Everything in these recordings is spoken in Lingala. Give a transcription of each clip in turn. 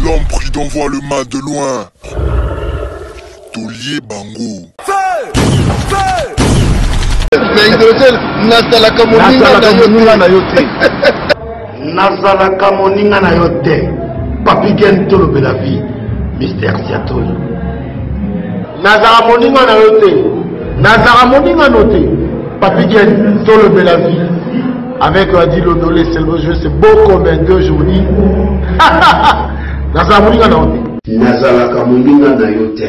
L'homme prudent voit le mal de loin. Tolie bango. Na hydrogène, nazalaka moninga na yo te. Nazalaka moninga na yo te. Papi Gen tolobela vie. Mister Siatoli. Nazalaka moninga na yo te. Nazalaka moninga no te. Papi Gen tolobela vie. Avec Adi Lodolé, c'est le jeu, c'est beau comme un deux aujourd'hui. Nazalaka moninga na yo te. Nazalaka moninga na yo te.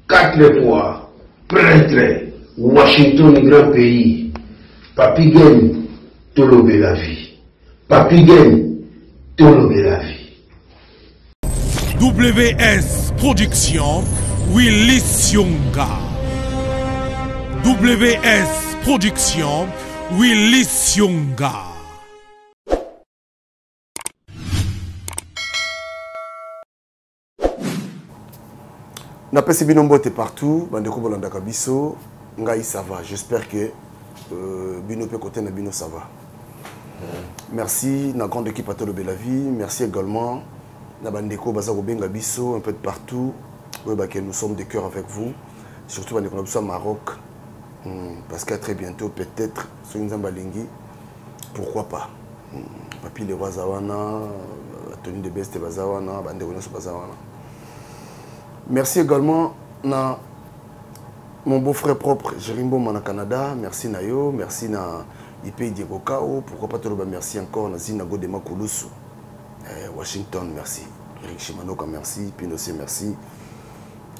Quatre fois prêtre Washington grand pays. Papi Gen tolobela vie. Papi Gen tolobela vie. WS Production, Willy Sionga. WS Production, Willy Sionga. Napesi bino mbote partout bandeko bolandaka biso ngai ça va j'espère que euh, bino mpe kote na bino ça va merci na grande équipe atolobela vie merci également na bandeko baza kobenga biso un peu de partout oyeba que nous sommes de cœur avec vous surtout bandeko na biso ya maroc parce qu'à très bientôt peut-être soki nzambe alingi pourquoi pas Papi le roi aza wana Tony de Best baza wana bandeko nyonso baza wana merci également na mon beau-frère propre Jérémy Mboma na Canada merci na yo merci na IP Diego Kao pourquoi pas toloba merci encore na Zina Godema Kulusu eh, Washington merci Eric Shimanoka merci Pinose merci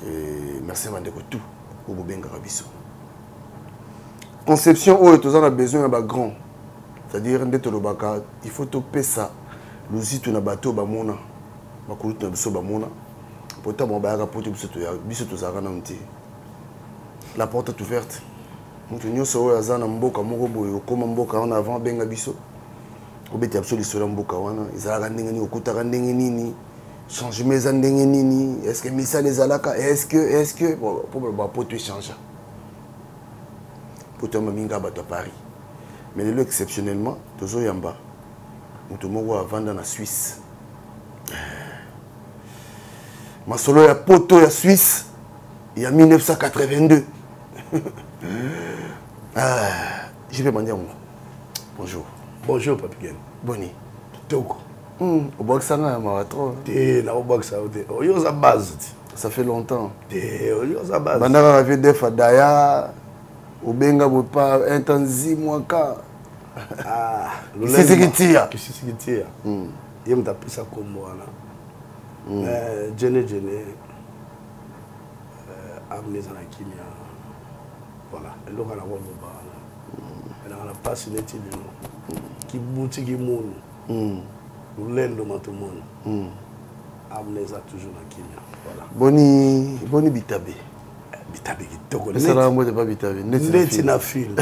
et merci bandeko tout oyo bobengaka biso conception oyo toza na besoin ya ba grand c'est-à-dire nde tolobaka il faut topesa luzitu na bato bamona bakulutu na biso bamona po ntango bayaka poto biso tozalaka nanu te la porte est ouverte moto nyonso oyo aza na mboka moko boye okóma mboka wana avant abenga biso obetela biso lisolo ya mboka wana ezalaka ndenge nini okutaka ndenge nini changement eza ndenge nini est ce que misala ezalaka est ce que est ce que po baloba poto echangea poto ya maminga bato ya paris mais lelo exceptionnellement tozoyamba moto moko avanda na suisse masolo ya poto ya suisse ya 1982 ah, jp mandiango bonjour bonjour papi gen boni kitoko obwakisa nga ya mawa trop te nakobwakisa yo te oyo oza base te ça fait longtemps te oyo oza base banda kaka vie defa daya obenga bopa un temps nzimwaka kisisi kitia kisisi kitia ye moto apesa nkombo wana jene jene amne eza na kimia voilà eloko na koloba wana elaka na mpasi neti lelo kibuti kimunu lolendo matomona amne eza toujours na kimia voilà boni boni bitabe bitabe kitoko esalaka mbote pa bitabe neti na film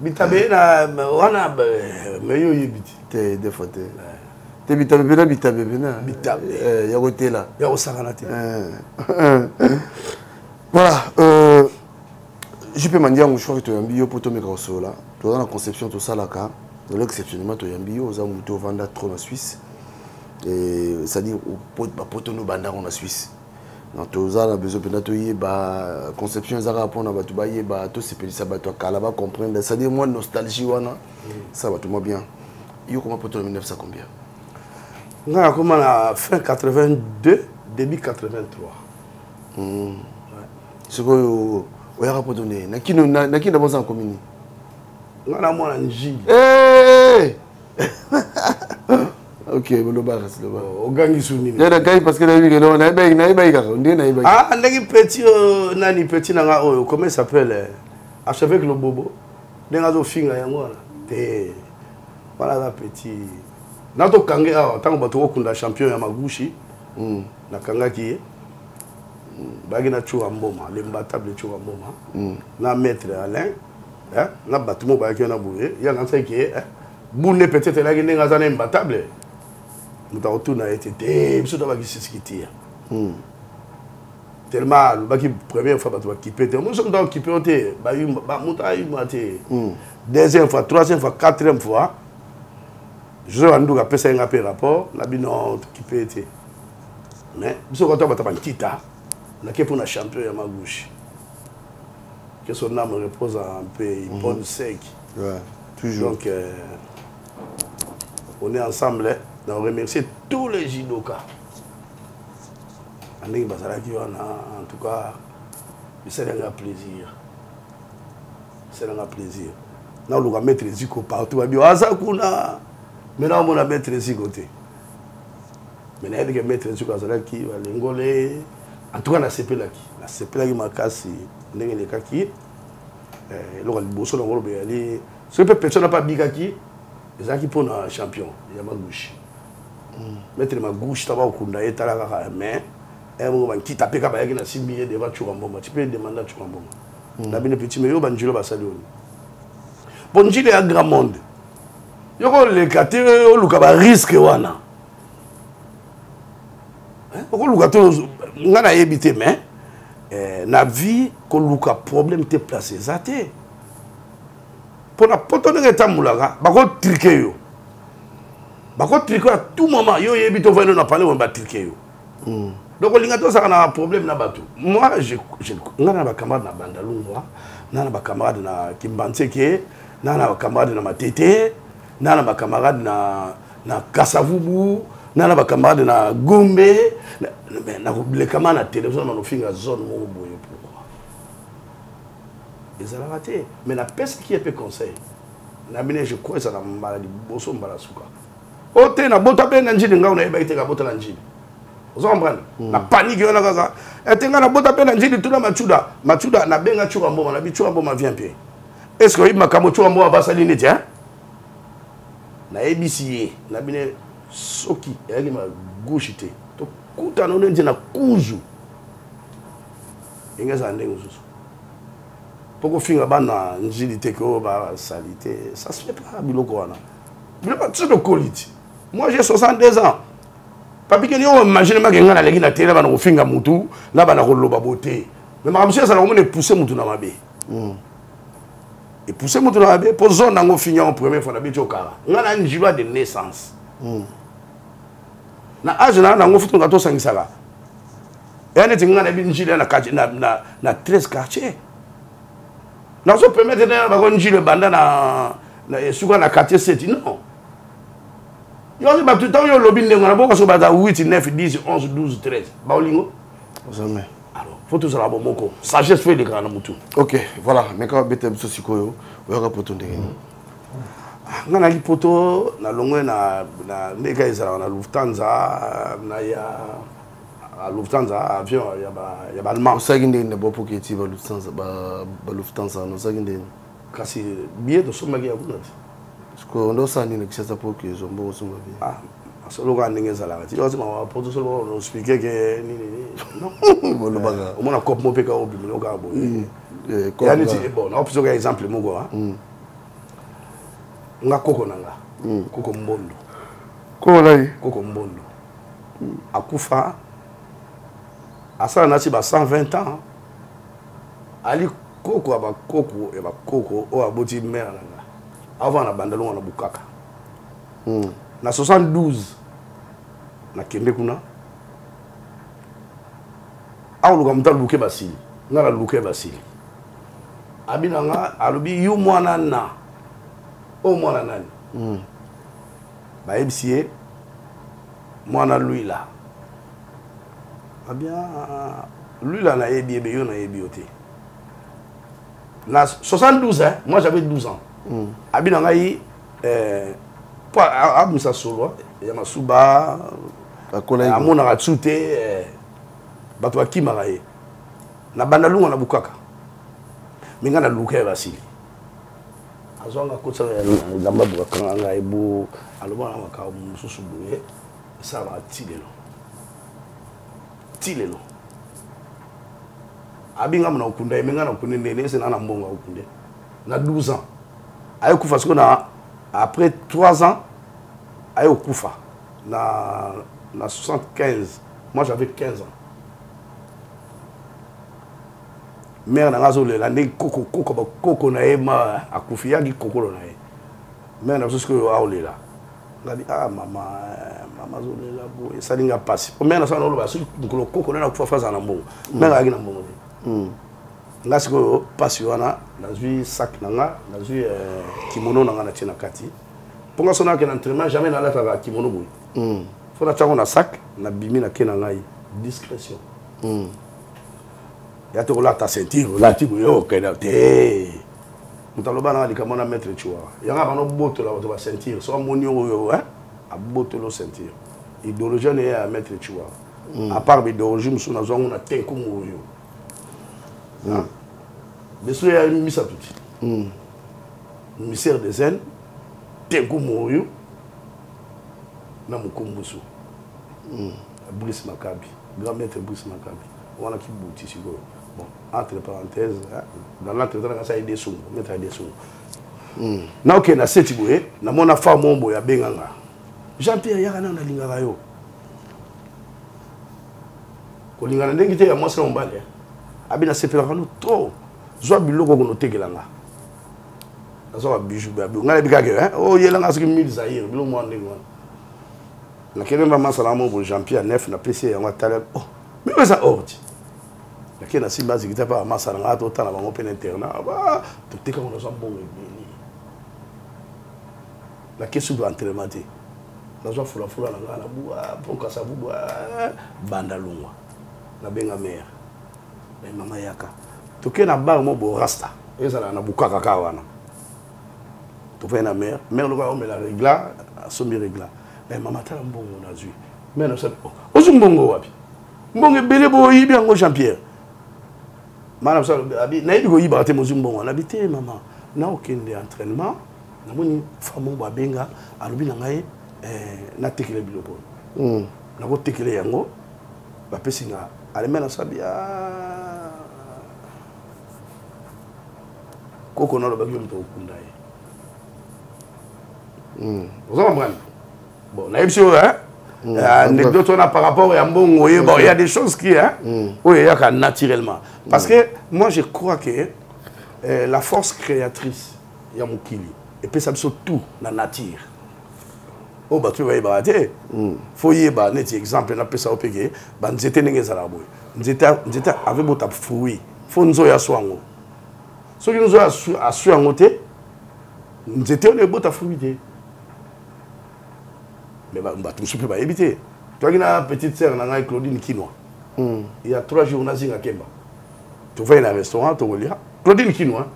bitabe na wana me yo oyebi te te des fois te te bitabe mpena bitabe mpena bitabe ya kotela ya kosakana te voilà jp mandiango je crois que toyambi yo mpo tomeka kosolola toza na conception tosalaka lelo exceptionnellement toyambi yo oza motu ovanda trop na suisse c'est-à-dire bapoto no bandango na suisse donc toza na besoin mpenza toyeba conception eza kaka mpona bato bayeba tosepelisa bato ya kala bacomprendre c'est-à-dire mwa nostalgie wana ça bato mwa bien yo koma poto na 1900 combien nga nakoma na fin 82 début 83 sikoyo oyaka poto nde nakino d'abord oza na commune nga na mwana njili ok bolobaka siloba ogangi su nini nagai parce que nayebi ke non nayebaki kaka ndenge nayebaki ah ndenge petit nani petit na nga oyo comment il s'appelle archevêque lobobo ndenge azofinga yango wana te wana aza petit natokange awa ntango bato kokunda champion ya magushi nakangaki ye bayaki na tshoura mboma l'imbattable tshoura mboma na maître alain na bato moko bayaki wana boye yanga nsaki ye bune peut-être elaki ndenge aza na imbattable moto akotuna ye te te biso to bakisisiki tia tellement alobaki première fois bato bakipe te moso moto akokipe yo te moto ayuma te deuxième fois troisième fois quatrième fois. José Wanduka apesaki nga mpe rapport na bino tokipe te. Mais biso kota bato bankita nake mpo na champion ya Magushi. Que son âme repose en paix, mm -hmm. bonne sec. Ouais, toujours. Donc on est ensemble, hein. Donc remercier tous les judokas. Ndenge bazalaki wana, en tout cas, esalanga plaisir. Esalanga plaisir. Naluka maître Ziko partout, babi aza kuna. Mais naomona maître Ziko te. Mais nayebi ke maître Ziko azalaki balengole. En tout cas nasepelaki. Nasepelaki makasi ndenge elekaki. Eloko ya liboso nango lobe yali soki mpe personne mpe abikaki ezalaki mpona champion ya Magushi. Maître Magushi taba kokunda ye tala kaka mais moko bankita mpe kaka bayaki na simbi ye devant Tshuka Mboma. Tu peux demander à Tshuka Mboma. Na bino petit mais yo banjilo basali oyo. Bon njilo ya grand monde. Yo koleka te oluka ba risque wana. Okoluka te nga nayebi te mais na vie koluka problème te place eza te. Pona poto ndenge etambulaka bakotrike yo. Bakotrike à tout moment yo yebi to vano na parler ba trike yo. Donc olinga tozalaka na problème na bato. Moi je nga na ba camarade na Bandalungwa, na na ba camarade na Kimbanseke, na na ba camarade na Matete, na na ba camarade na Kasavubu, na na ba camarade na Gombe, na kolekama na télévision na nofinga zone moko boye pourquoi? Ezalaka te, mais napesaki ye mpe conseil. Na bino je crois ezala mbala liboso mbala suka. O te na bota mpe na njili ngai nayebaki te kabota na njili. Ozo comprendre? Na panique wana kaka. Ete ngai na bota mpe na njili tuna Machuda. Machuda nabenga Tshuka Mboma, nabi Tshuka Mboma vient mpe. Est-ce que oyebi makambo Tshuka Mboma basali neti hein? Nayebisi ye, na bino soki eyaki ma gauche te. Tokutana nde na kuzu. Ndenge ezala ndenge mosusu. Po kofinga bana njili te ke oyo basali te, ça se fait pas biloko wana. Biloko ti tokoli ti. Moi j'ai 62 ans. Papi Keni oyo imagine make nga naleki na tele bana kofinga mutu na bana koloba bote. Mais makambo mosusu ezala komona epousse mutu na mabe. Epousse mutu na mabe po zone yango ofingi yango première fois na biti okara. Nga na njilwa de naissance. Na âge na nango futu nga tosangisaka. Ya neti nga nayebi njili na quartier, na 13 quartier. Nazo permettre na bango njili banda na esuka na quartier 7 non. Yo bato ntango yo olobi ndenge wana boka soki baza 8 9 10 11 12 13 baolingo? Jamais. Alors, faut tozala bomoko. Sagesse faut elekaka na mutu. Ok, voilà, mais quand beta biso sikoyo, oyaka poto ndenge nini? Nga nayaki poto na longwe na ndeka ezalaka na Lufthansa, na ya à Lufthansa avion ya ba allemand. Osaki ndenge na bopo keti ba Lufthansa, ba Lufthansa osaki ndenge? Kasi billet tosombaki ya kuna te. Parce que on doit s'en aller Kinshasa pour que zombo osomba billet. Ah, solo ka ndenge ezalaka. Ti yosi mama poto solo on expliquer que nini nini. Non. Bolobaka. Omona cop mo peka obimelo ka boye. Ya neti bon, na opesa ka exemple moko hein. Nga koko na nga. Koko Mbondo. Koko nani? Koko Mbondo. Akufa asala nati ba 120 ans. Ali koko ya bakoko ya bakoko oyo aboti mère na nga. Avant na Bandalungwa na Bukaka. Na 72 nakende kuna. Aluka moto aluke basili. Nga na luke basili. Abi na nga alobi yo mwana na. O mwana nani? Bayebisi ye mwana Luila. Abia Luila nayebi ye, yo nayebi yo te. Na 72 hein, moi j'avais 12 ans. Abi na ngai po abimisa solo ya masuba, amonaka tsu te, bato bakimaka ye. Na Bandalungwa na Bukaka. Mais nga na luka ya basili. Azwanga kotisa ya elamba bukakanga ngai bo aloba na makambo mosusu boye esalaka ti lelo. Ti lelo. Abi nga mona okunda ye, mais nga na okunda ndenge ese na na mbongo ya okunda. Na 12 ans. Aye kufa sikoyo na après 3 ans aye okufa na 75. Moi j'avais 15 ans. Mère na nga azolela ndenge koko, koko, ba koko na ye ma akufi, yaki kokolo na ye. Mère na biso sikoyo aolela. Ngabi ah mama eh, mama azolela boye esali nga mpasi po mare nasala naoloba soki mokolo koko nde nakufa fa azala na mbongo. Mare azalaki na mbongo te. Nga sikoyo mpasi wana nazwi sac na nga, nazwi eh, kimono na nga natie na kati mpo nga so nakende entraînement jamais nalataka kimono boye. Fo natyango na sac, nabimi nake na ngai discrétion. Ya te kolata ceinture olati boye okende te. Moto aloba nanga likambo na maître Chihuahua yanga bano botola bato ba ceinture so amoni oyo abotolo ceinture idéologie ne ya maître Chihuahua. À part idéologie mosusu nazwa yango na tenkumu oyo beso ya misato ti mystère des zen tenkumu oyo na mokomboso. Brice Makabi, grand maître Brice Makabi wana kibuti sikoyo. Bon, entre parenthèses, hein, dans l'entretemps nanga sa ide sungu maître ide sungu na okende na seti boye namona femme moko boye abenganga Jean Pierre yaka nano nalingaka yo kolingana ndenge te ya mwasi na mobali abi nasepelaka no trop zwa biloko kono otekela nga nazwa babiju ngai nayebi kaka oyelanga soki 1000 zaire biloko mwa ndenge wana nakende mba masala mo boye Jean Pierre nef napesi ye yango atala oh mais eza or ti nakende na simba azikita mpe bamasala ngai totala bango mpe na internat totekango nazwa mbongo ebele nake suki entraînement te nazwa fulafula na ngai na bua mpo kasavubu banda longwa nabenga mare me mama yaka toke na bar mo bo rasta ezalaka na bukaka kaka wana tofai na mare mare lokola omela regla asombi regla me mama tala mbongo nazwi mare nasabi ozwi mbongo wapi mbongo ebele boyibi yango Jean Pierre mana abi nayebi koyibaka te mozwi mbongo nabi te mama naokende entraînement namoni femme moko babenga alobi na ngai natekele biloko nakotekele yango bapesi nga aleme nasabi koko nalobaki yo moto okunda ye. Oza comprendre? Bon, nayebi si oyo anecdote wana par rapport ya mbongo ye. Bon, il y a des choses qui hein, oyo eyaka naturellement parce que moi je crois que la force créatrice ya mokili epesa biso tout na nature oyo bato oyo bayebaka te. Fo yeba neti exemple napesa yo mpeke banzete ndenge ezalaka boye nzete nzete ave bota fruit fo nzoyo aswa yango soki nzoyo aswi yango te nzete wana ebota fruit te. Mais bato mosusu mpe bayebi te. Toyaki na petite sœur na ngai Claudine Kinwa il y a 3 jours nazinga kemba tovai na restaurant tokolia Claudine Kinwa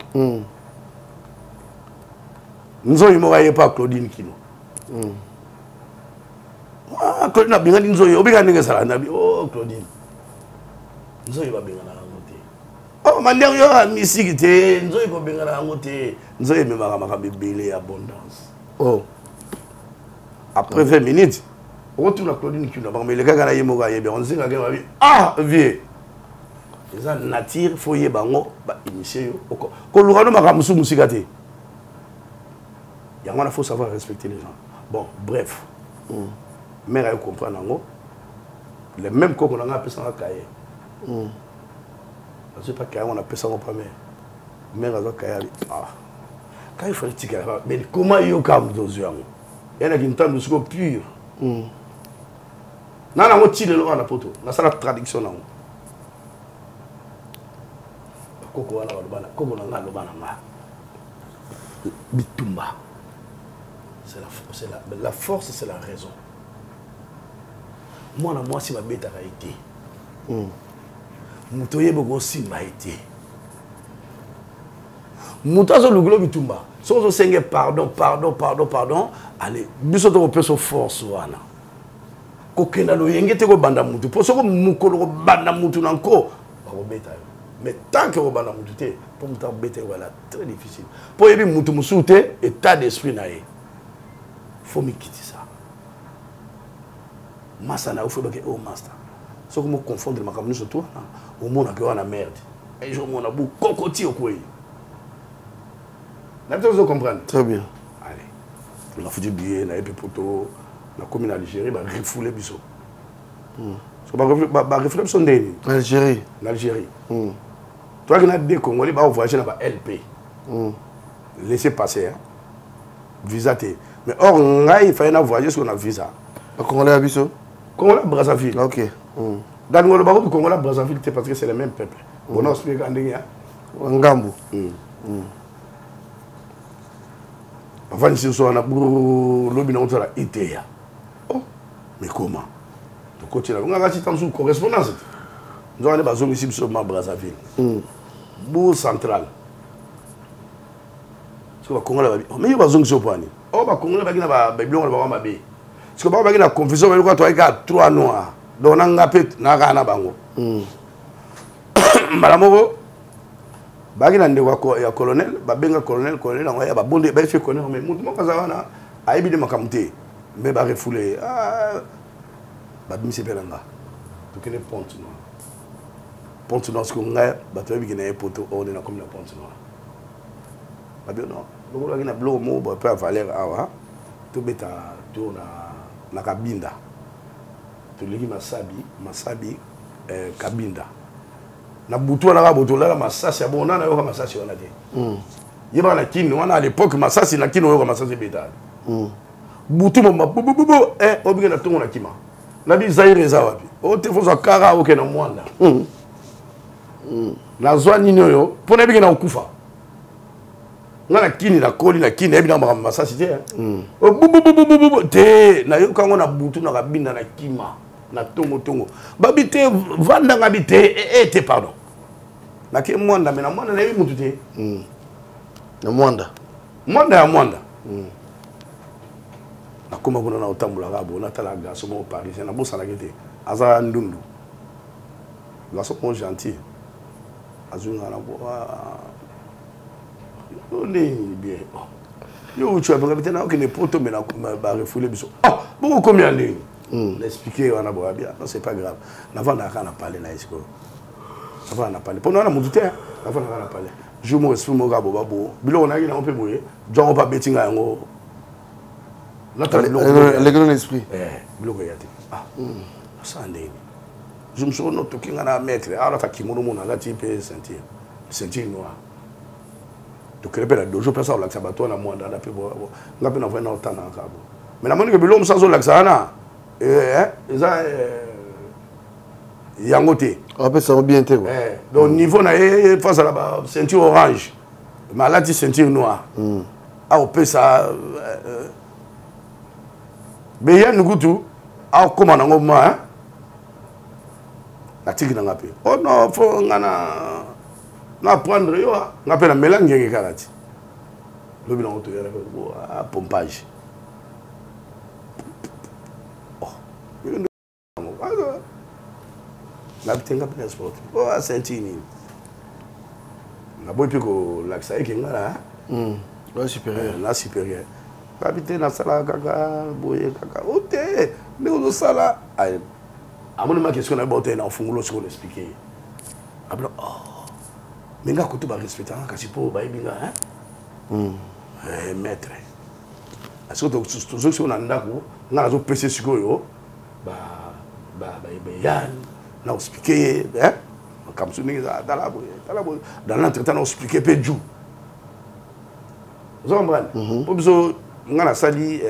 nzoyi moko aye pa Claudine Kinwa. Ah, Claudine abengani nzoyi obengani ndenge ezala nabi oh Claudine nzoyi babengana yango te oh mandeko yo misiki te nzoyi kobengana yango te nzoyi ememaka makambo ebele ya abondance. Oh après 20 minutes okotuna Claudine Kinwa bango elekaka na ye moko ayebi yango nzingaki babi ah vie eza nature fo yeba yango bainitie yo koluka no makambo mosusu mosika te yango wana faut savoir respecter les gens. Bon, bref, mère aye comprendre yango le même koko na ngai apesanga kaye azwi pa kaye yango napesango pa mare mare azwa kaye abi ah kaye fallait tikala mais comment yoka moto ozwi yango yanaki ntango sikoyo pure na nango ti lelo wana poto nasala traduction nango bakoko wana baloba na koko na ngai aloba na nga bitumba c'est la force, c'est la raison. Mwana mwasi babetaka ye te moto oyeba kosimba ye te moto azolukila bitumba soki ozosenge pardon pardon pardon pardon ale biso tokopesa force wana kokenda loyenge te kobanda mutu mpo soki mokolo kobanda mutu na nko bakobeta yo mais tant que kobanda mutu te mpo moto akobeta yo wala très difficile mpo oyebi mutu mosusu te état d'esprit na ye fo mikitisa masa na yo fo ebake o master soki moconfondre makambo nyonso to wana omonaka wana merde un jour omona bukokoti okwei na biso ozo comprendre. Très bien. Allez, nafuti billet naye mpe poto nakomi na Algérie barefoule biso so barefoule biso ndeni. Algérie? Na Algérie toyaki na deux Congolais baovoyage na ba LP laissez passer hein. Visa te. Mais or ngai fallait na voyager sur na visa. Congolais ya biso? Congolais Brazzaville. Ah, OK. Dans le bako Congolais Brazzaville te parce que c'est le même peuple. Bon, on explique ndenge ya ngambu. Bavandisi biso wana lobi nango tozala iteya. Oh, mais comment? Tokotela nga kati ta mosusu correspondance te. Nzoka nde bazongisi biso ma Brazzaville. Bourg central. Soki bakongola babi, oh, mais yo bazongisi yo mpo ani? Oh, bakongola baki na babiloko na bango mabe. Soki bango baki na confusion, bayoka toyaki kaka trois noirs. Donc na nga mpe nakaka na bango. Mbala moko baki na ndeko ya colonel, babenga colonel, colonel yango ya babonde, bayebi colonel, mais moto moko aza wana ayebi nde makambo te, mais barefoule. Ah, babimisi mpe na nga. Tokende Pointe Noire. Pointe Noire sikoyo ngai bato bayebi ke na ye poto, oyo nde nakomi na Pointe Noire. Babi non, lokolaki na biloko moko boye mpe ya valeur awa, tobeta tour na Kabinda. Toleki Masabi, Masabi, Kabinda. Na butu wana kaka boto olala masasi ya bongo, nana yoka masasi wana te. Yebaka na Kin wana à l'époque masasi na Kin oyoka masasi ebeta. Butu moma bu bu bu bu, obike na tongo na kima. Na bi Zaire eza wapi? O te fozwa kara oke na Mwanda. Nazwa nini oyo mpo nayebike na kokufa. Nga na Kini nakoli na Kini nayebi na makambo masasi te. Bu bu bu bu bu bu te nayoka yango na butu na Kabinda na kima. Na tongo tongo babi te vanda nga bi te te pardon nake Mwanda me na Mwanda nayebi mutu te. Na Mwanda Mwanda ya Mwanda. Nakoma kuna na otambolaka bo natala garçon moko parisien nabosanaki te aza ndundu garçon moko gentil azwi nga na bo yo nini bien yo utu abenga te nakokende poto me barefoule biso oh bokokomi ya ndenge naexplike wana boya bien non c'est pas grave navandaka kaka na palais na ye sikoyo navanda na palais mpo na wana motu te navanda kaka na palais jour moko esprit moko kaka boba bo biloko nayaki nango mpe boye jongo mpe abeti ngai yango natala biloko na esprit biloko ya te ah asala ndenge jour mosusu no toki ngai na maître alata kimono mona alati mpe ceinture ceinture noire tokende mpe na dojo mpe asalakisa bato wana mwanda wana mpe nga mpe navai na otanga kaka bo mais namoni ke biloko mosusu azolakisa wana eza yango te apesa yango bien te donc niveau na ye fo azala ba ceinture orange mais alati ceinture noire akopesa beyani kutu akokóma nango ma natiki nanga mpe oh non fo nga na na prendre yo nga mpe namela ngenge kaka ti lobi nango toyana mpe pompage nabi te nga mpe na sport o asenti nini naboyi mpe kolakisa eke nga na supérieur na supérieur nabi te nasalaka kaka boye kaka o te ndenge ozosala amoni ma question na ye bote na ofungola osikoyo na explike ye abino oh me nga kutu barespecte nga kasi mpo bayebi nga maître soki tozoki sikoyo na ndako nga nazopesa sikoyo bayane na oexplike ye makambo so ndenge eza tala boye tala boye dans l'entretemps na oexplike mpe ju ozo comprendre mpo biso nga nasali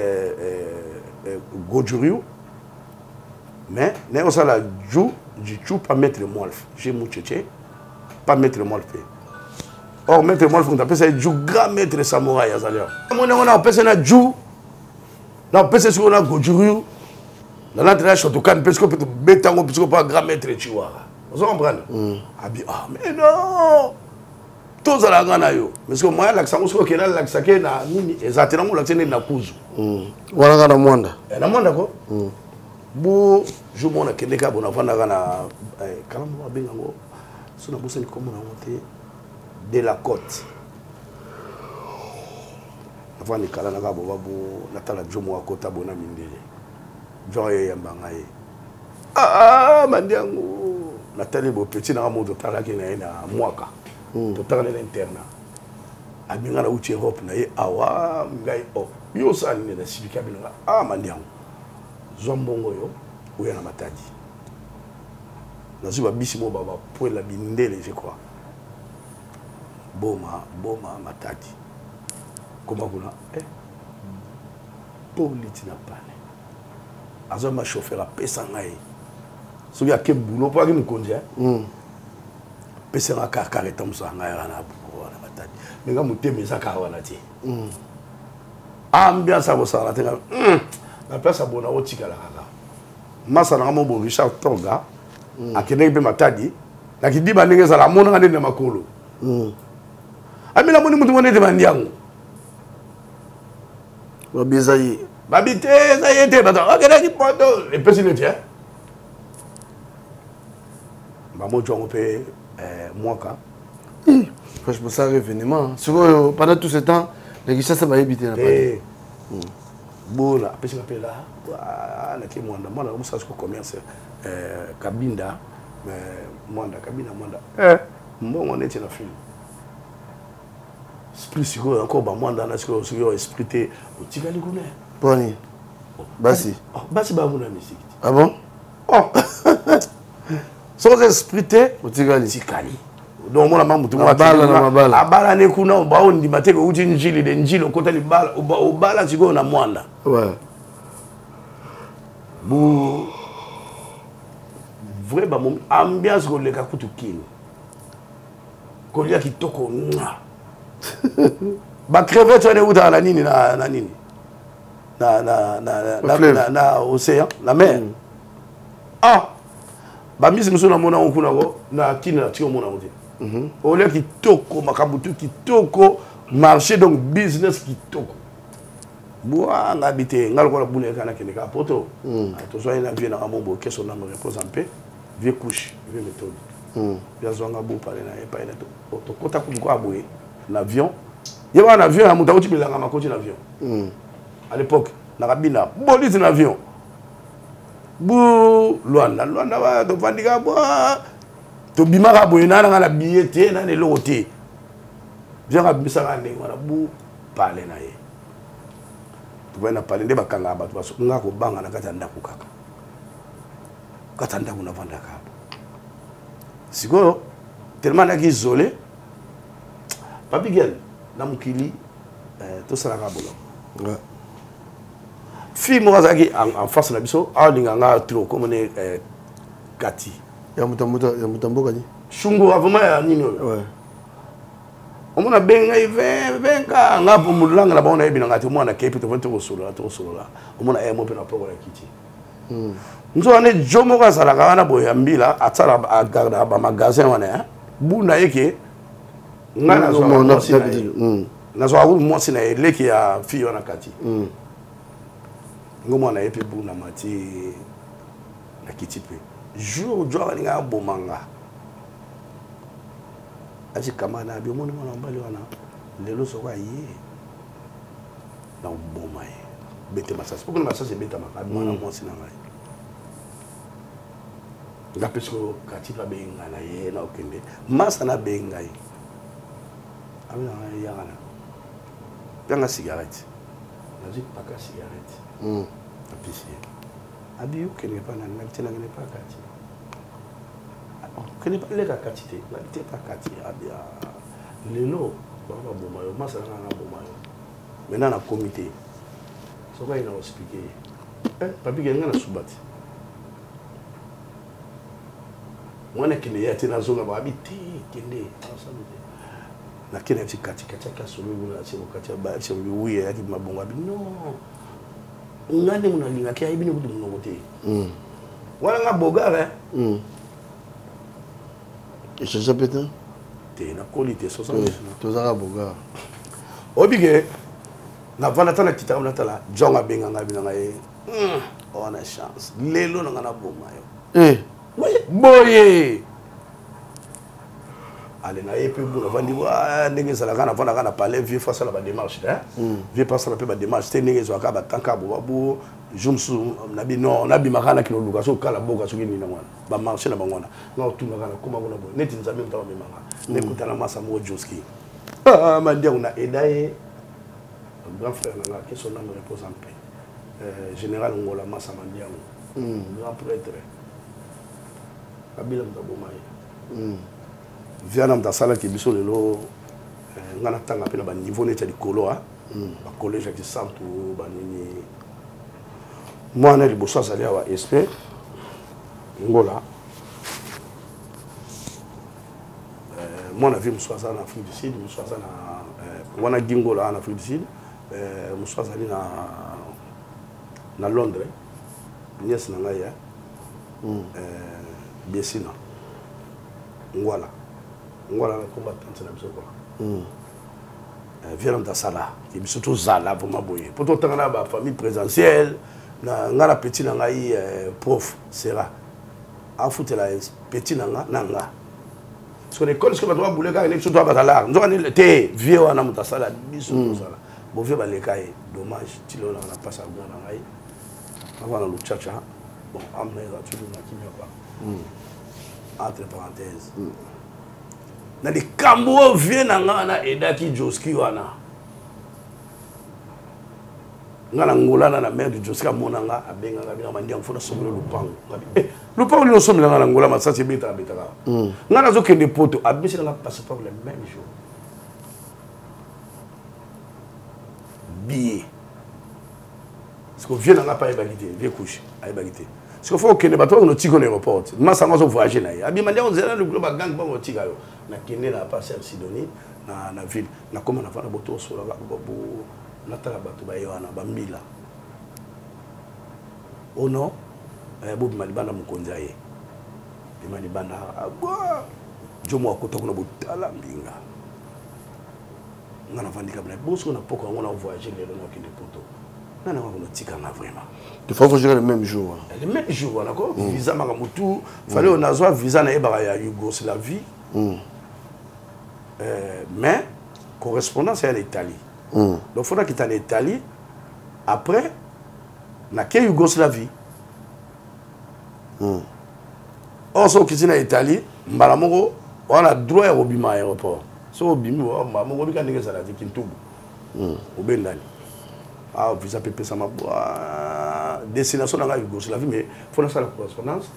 gojuriu mais naye kosala ju jichu pa maître molf je mucheche pas maître molf mpe or maître molf moto apesa ye ju grand maître samouraï azali awa amoni yango na opesa na ju na opesa sikoyo na gojuriu na lantela ya shotokan mpe sikoyo mpe tobeta yango mpe sikoyo mpa grand maître chiwara ozo comprendre abi ah mais non tozala nga na yo mais sikoyo moyen alakisa yango sikoyo okende alakisa ke na nini eza te nango olakisa nini na kuzu wana nga na Mwanda na Mwanda ko bo jour moko nakende kaka bo navandaka na kala moko abenga yango so nabosani kombo na yango te de la côte navandi kala naka boba bo natala jo moko akota bo na mindele jo ayeyamba ngai ah mandi yango natali bo petit nanga moto totalaki na ye na mwaka totalaki na internat abinga na uti Europe na ye awa ngai o yo osala nini nasibika bino nga ah mandi yango zwa mbongo oyo oya na Matadi nazwi babisi moko bapwela bindele je crois boma boma Matadi koma kuna eh, Politi na palais. Azwa ma chauffeur apesa ngai. Soki ake boulot mpo aki mokonzi eh? Pesa nga kaka kaka etambusaka ngai kaka na buku wana matadi. Mais nga motema eza kaka wana te. Ambiance akosala te nga na place ya bona otikala kaka. Masa na nga mobo Richard Toga akendeki mpe Matadi na kidiba ndenge ezala amonaka ndenge na makolo. Amela moni motu moni ete bandiango. Babi eza ye. Babi te eza ye te bato akendaki poto epesi neti eh? Bamojo yango mpe eh, mwaka. Franchement ça événement. Sikoyo pendant tout ce temps na Kinshasa bayebi te na Paris. Bola apesi nga mpe la nake mwanda mwana mosala siko commerce eh, Kabinda mwanda Kabinda mwanda eh, mbongo neti na film. Esprit sikoyo encore bamwanda wana sikoyo soki oyo esprit te otikali kuna. Poni basi oh, basi bamuna misiki te. Ah bon? Oh. Soki oza esprit te otikali. Tikali. Donc omona ma motu moko Abala na mabala. Abalani kuna baondima te kouti njili de njili okota libala obala sikoyo na mwanda. Ouais. Bu vrai ba ambiance koleka kutu kini. Kolia kitoko mwa. Ba crevette wana eutaka na nini na na nini? Na na na na na, na océan, na mer. Ah! Ba misi mosusu namona yango kuna ko na kini na tika omona yango te. Olia kitoko makambo tu kitoko marché donc business kitoko. Bwa nga bi te nga lokola buna eka nakende kaka poto. Tozwani na vie na nga mombo keso na me repose en paix. Vie couche, vie méthode. Ya zwanga bo pale na epai na to. Tokota kutu kwa boye na avion. Ye wana avion ya moto auti bilanga makoti na avion. À l'époque nakabina boliti na avion. Bu Luanda, Luanda wa tovandika bwa tobimaka boye na nanga na billet te na eloko te. Viens abimisaka ndenge wana bu pale na ye. Tovandi na pale nde bakangaka bato baso nga kobanga na kati ya ndako kaka. Kati ya ndako navandaka. Sikoyo tellement naki isolé Papi Gel na mokili tosalaka bolamu. Fille moko azalaki en face na biso alinga nga trop comme ne Kati. Ya muta muta ya muta mboka ni. Shungu vraiment ya nini oyo? Ouais. Omona benga venka nga po mulanga na bango nayebi na nga te mwana kepi to to kosolola to kosolola. Omona eh mo pe na poko na kiti. Nzo wana jo moko azalaka wana boye ya mbila atsala agarda ba magasin wana hein. Buna yeke nga nazwaka mwasi na ye. Nazwaka kutu mwasi na ye leki ya fille wana Kati. Ngo mwana ye mpe buna mati na kiti mpe. Jour jo alinga aboma nga. Azi kama na bi omoni mwana mobali wana lelo soko aye na oboma ye. Bete masasi. Pokona masasi ebetamaka mwana mwasi na ngai. Nga mpe sikoyo Kati mpe abengi ngai na ye na okende. Masa na abengi ngai. Abi na ngai yaka na. Yanga cigarette. Nazwi paka cigarette. Napesi ye. Abi yo okende pa nani? Nabi te nakende pa Kati. Okende pa leka Kati te. Nabi te pa Kati. Abi lelo bako baboma yo. Masa na ngai naboma yo. Maintenant nakomi te. Soki aye na expliquer ye. Eh, papi ke ngai nasuba te. Mwana kende ya te nazonga babi te kende asalo te. Nakende ti kati kati aka solo kuna ti kati ba ti oui ayaki mabongo abi non. Nga nde moto nalingaki ayebi ne kutu monoko te. Wana nga bogar hein. Echange pe te? Te nakoli te 70. Tozaka bogar. Oyebi ke navanda ata nakitaka natala John abenga ngai bina ngai wana chance lelo na ngai naboma yo. Boye ale na ye mpe bu navandi ndenge ezalaka navandaka na palais vieux faut asala badémarche te vieux mpe asala mpe badémarche te ndenge ezwaka batanka boba bo jour mosusu nabi non nabimaka nakende oluka soki okala boka soki nini yango wana bamarché na bango wana nga otunaka nakoma kuna boye neti nzambe moto amemanga nekutana masa moko joski mandiango na eda ye grand frère na nga que son âme repose en paix général Ngola Massa Mandiango grand prêtre Kabila moto aboma ye viana moto asalaki biso lelo nga natanga mpe na baniveau neti ya likolo. Bacollège ya Kisantu, banini. Mwana liboso azali awa, Esprit Ngola. Mwana vie mosusu aza na Afrique du Sud, mosusu aza na wana Gingola na Afrique du Sud, mosusu azali na Londres, nièce na ngai ya Besina Ngwala. Ngwala na komba tante na biso quoi. Viens na sala ke biso tozala vraiment boye po totanga na ba famille présidentielle na nga na petit na ngai, prof sera afutela petit na nga na nga. Parce que l'école, soki bato babule kaka biso to bazala nzoka nini te, vie wana moto asala biso tozala bo vie baleka ye. Dommage, ti lelo nanga na mpasi ya grand na ngai avant na Luchacha. Bon, amna eza toujours na kimia quoi. Entre parenthèse, na likambo oyo vie na nga wana edaki Joski wana, nga na Ngola na mare du Joski amona nga, abengaka bino mandiango fo nasomela lupango. Ngabi eh, lupango nini osomela nga na Ngola? Masasi ebetaka betaka. Nga nazokende Poto, abimisi nanga passeport le même jour, billet. Parce que vie na nga mpe ayebaki te, vie couche ayebaki te. Parce que fo okende, bato bakende otika na aéroport, masa yango azovoyage na ye, abima ndiango nzela likolo, bagangi bango otika yo. Nakende na passer Sidonie na ville, nakoma na vanda boto osolaka bo natala bato baye wana bambila ono bobima libanda, mokonzi aye bima libanda, jomo akota kuna botala mbinga. Nga navandi kabla boso na poko yango na voyage lelo nakende Poto, nga nanga kuna tikanga vraiment. Il faut voyager le même jour. Le même jour wana ko visa makambo tout fallait mm. nazwa visa nayebaka ya Yougoslavie. Mais correspondance ya na Italie. Donc fo nakita na Italie, après nake Yougoslavie. Or so okiti na Italie mbala moko, wana droit ya kobima aéroport. So obimi mbala moko, obika ndenge ezala te, kintubu obendani. Ah, visa mpe epesama destination na ngai Yougoslavie, mais fo nasala correspondance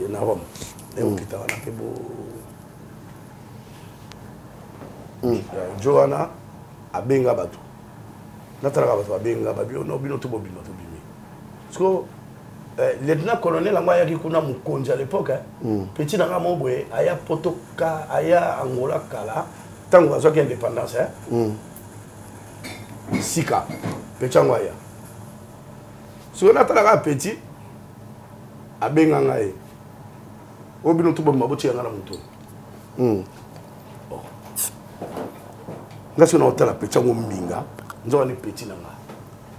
na Rome. Okita wana mpe bo jo wana abenga bato, natalaka bato babenga babi no bino to bobima, tobimi. Parce que lieutenant colonel yango ayaki kuna, mokonzi à l'époque, petit na nga mo boye aya Poto ka aya Angola kala ntango bazwaki indépendance, sika petit yango aya. Soki natalaka petit abenga ngai, oyo bino to bobima botika nga na moto. Nga soki naotala petit yango mbinga, nzoka ni petit na nga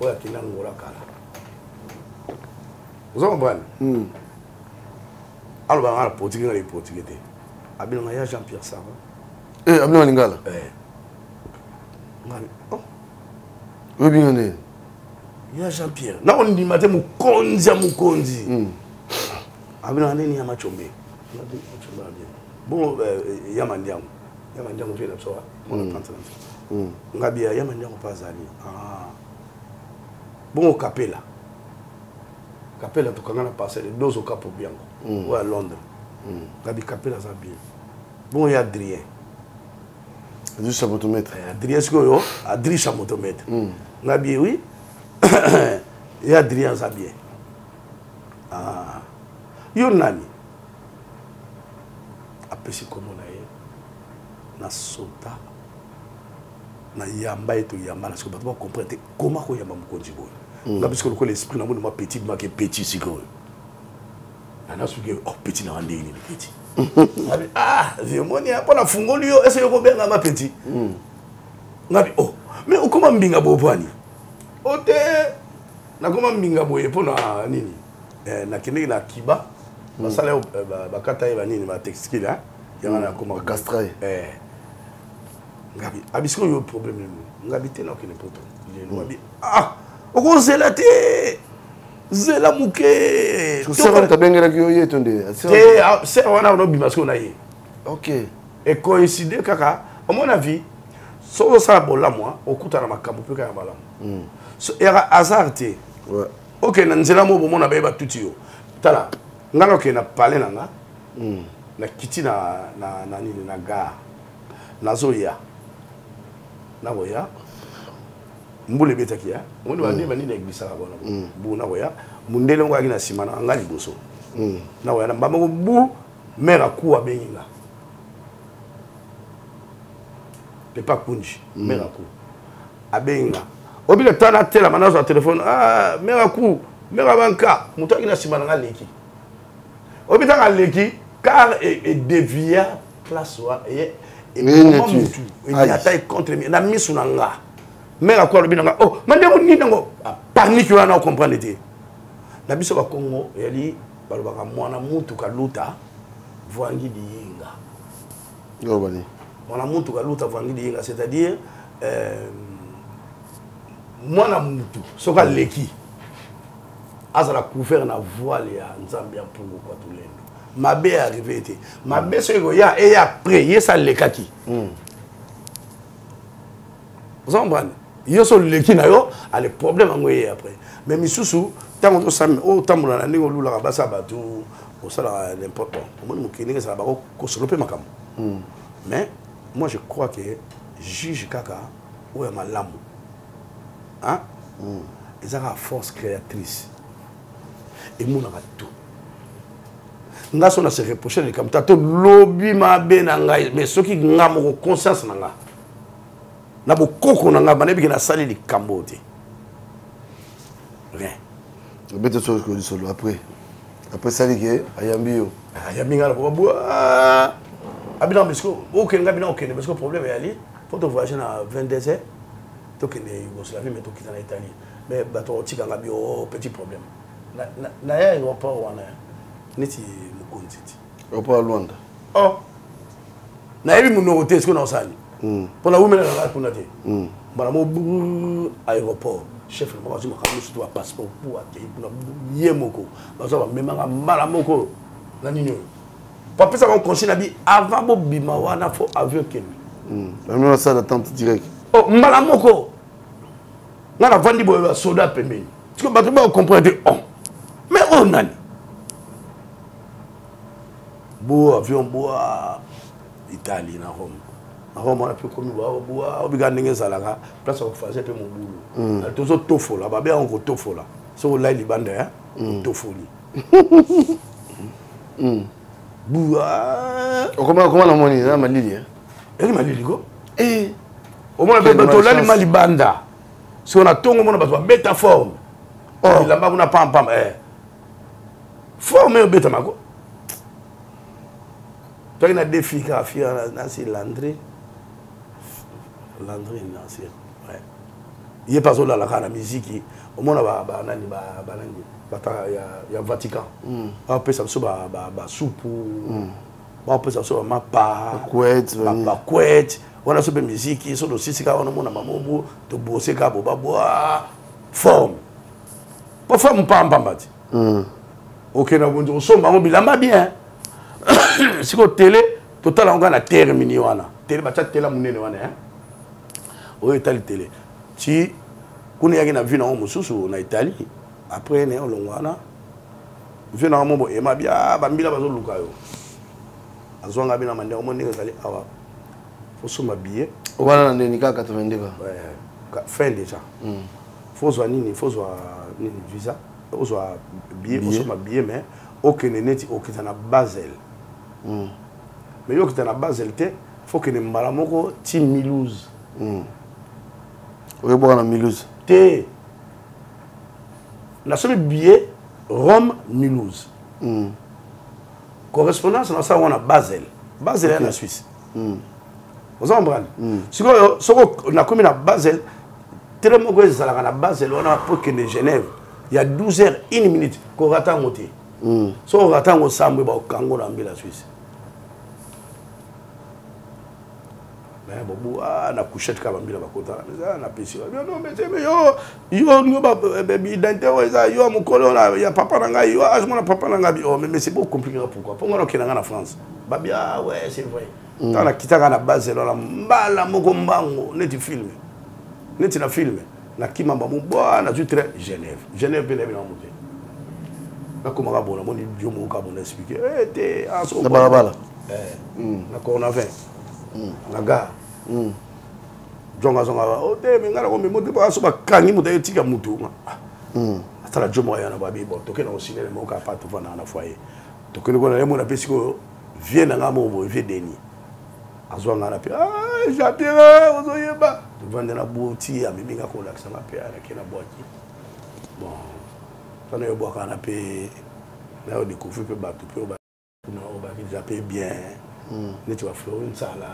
oyo akende Angola kala. Oza comprendre? Aloba nga na portugais, nga na portugais te. Abinanga ya Jean Pierre Sava. Abinanga lingala? Nga oh. Oyebinga nde ya Jean Pierre, nakondima te, mokonzi ya mokonzi. Abinanga nini ya Machombe bon, ya Mandiango, ya Mandiango mpe na biso mwana tante na biso. Nga bia ya Mandiango mpe azali bongo Kapela, Kapela tokanga na parcelle dozo kapo biango oyo ya Londres. Ngabi Kapela aza bien bongo ya Adrien. Adrisha motomètre. Adrien sikoyo, Adrisha motomètre. Ngabi oui, ye Adrien aza bien. Ah. Yo nani? Apesi kombo na ye, nasota na yamba ye, toyamba na sikoyo bato bacomprendre te koma koyamba mokonzi boye. Nga biso lokola esprit namoni mwa petit make petit sikoyo nana soki oh petit nanga ndenge nini petit. Ngabi ah viemoni mpo nafungoli yo ese yo kobenganga petit. Ngabi oh, mais okoma mbinga boye pwani o te? Nakoma mbinga boye mpo na nini? Nakendeki na Kiba, basala yo bakata ye banini batextile yango nakoma Bakastra ye. Ngabi abi sikoyo yo problème nini? Ngabi te, nakokende Poto lelo. Abi ah, okozela te, zela moke. Sere wana tabengelaki yo ye to nde? Te, sere wana onobima sikoyo na ye. Ok. Ecoïncide kaka. Omona vie, soki osala bolamu okutana makambo mpe kaka ya malamu. Eyaka hasard te. Okende na nzela moko bomona baye batuti yo. Tala nga na okende na palais na nga, nakiti na nini na gare, nazoya. Nakoya mbula ebetaki ya omoni bande banini eglisaka bona bu nakoya mundele moko ayaki na nsima na nga liboso nakoya na mbamoko bu mare aku abengi nga pepa kunji mare aku abengi nga obika ta natelama nazwa telefone ah, mare aku mare abanka moto ayaki na nsima na nga aleki oyebi ntango aleki car edevia place wana eboma mutu enyata ye contre na misu na nga mare ako alobi na nga oh mandeko nini yango paniki wana ocomprendre te. Na biso bakongo eyali balobaka mwana mutu kaluta vwangi diyinga. Mwana mutu kaluta vwangi diyinga, c'est-à-dire euh, mwana mutu soki aleki azala couvert na voile ya nzambe ya mpungu kwa tulendo, mabe arrive te, mabe soki koya eya après ye sa alekaki. Oza comprendre, yo so oleki na yo ale problème yango eye après. Mais misusu ntango tosami otambola na ndenge olulaka basa bato osalaka n'importe bon, omoni mokili ndenge ezala bakokosolo mpe makambo. Mais moi je crois que juge kaka oyo ya malamu hein? Eza kaka force créatrice emonaka tout. Nga so na se reproche na likambo ta to lobi mabe na ngai, mais soki nga moko conscience na nga na bokoko na ngai banayebiki nasali likambo te, rien. Obete soki lisolo après après sali ke ayambi yo. Ayambi ngai na bobabwa abina bisiko okende ngai bina okende parce que problème eyali faut to voyager na 22 heures tokende Yougoslavie, mais tokita na Italie, mais bato bakotika ngai bio oh, petit problème na ya aéroport wana neti mokonzi ti aéroport ya Luanda. Oh, nayebi monoko te soki naosali mpo nawumela na ngai kuna te. Mbala mo aéroport chef na moko azwi makambo mosusu bapasseport po akei kuna ye moko bazwa bamemanga mbala moko na nini oyo po apesaka conseil na bi avant bobima wana fo avion ekende. Bamema salle d'attente direct. Oh, mbala moko nga navandi boye basoda pembeni siko bato bakocomprendre te, oh mais oyo nani bo avion boa Italie na Rome, na Rome wana mpe komi boa obika ndenge ezalaka place ya kofaze mpe mobulu tozotofola babe yango kotofola soki olai libanda ya otofoli bua. Okoma na moni na malili. Eyaki malili ko omona mpe bato olali ma libanda soki na ntongo omona bato babeta forme bilamba kuna pampam forme oyo obetamako toyaki na défi kaka fi nasi Landry, Landry nasi ye mpe azolala kaka na miziki omona banani banani bata ya Vatican bapesa biso basupu, bapesa biso bamapa, bakwete wana so mpe miziki so tosisi kaka wana omona mamobu tobose kaka bo babwa forme po forme pampamba ti okende bonzi kosomba yango bilamba bien. Sikoyo tele totala yango kaka na termini wana tele batya tela monene wana oyo etali tele ti kuna eyaki na vie nango mosusu na Italie. Après naye olongo wana vie nango mobo ema bia bambila bazoluka yo azwanga bino mandeko mo ndenge ezali awa fosomba billet. Wana na ndeni kaka 82 ka fin déjà fozwa nini, fozwa nini, visa, ozwa billet, osomba billet mais okende neti okita na Basel. Mais yo okita na Basel te, fo okende mbala moko ti Mulhouse. Oyebwaka na Mulhouse? Te, nasomi billet Rome Mulhouse. Correspondance nasala ngo na Basel, Basel ya na Suisse. Oza comprendre? Sikoyo soko nakomi na Basel, train moko ezalaka na Basel wana po kende Genève ya 12 heures 1 minute, korata yango te. Soki orata yango sambo bakokango na mbila Suisse. Mais bobu na couchette kaka bambila bakota na pesi non mais yo yo yo identité oyo eza yo ya mokolo ya papa na ngai, yo age mona papa na ngai. Oh mais c'est beaucoup compliqué, pourquoi mpo ngai nakokenda ngai na France babi. Ah ouais, c'est vrai. Ntango nakitaka na Basel wana mbala moko mbango neti film, neti na film nakima bango bwa nazwi train Genève. Genève mpe nayebi nango te, nakomaka bona moni dio moko kaka bona explique te. Na balabala. Na Cornavin na gare. Jonga zonga o oh, te me ngala ko me moto ba so bakangi moto ayetika mutu. Atala jo moko ya na babi bon tokende kosinele moko apa tovanda na foyer. Tokende kona ye mona mpe sikoyo vie na ngai moko boye vie Denis. Azwa ngai na mpe ah, Jean Pierre ozoyeba. Tovanda na boti amemi ngai kolakisa ngai mpe alaki na bwaki. Bon tana yo bwaka na mpe nayo découvrir mpe bato mpe oyo kuna oyo baki deja mpe bien neti ba Flori Nsala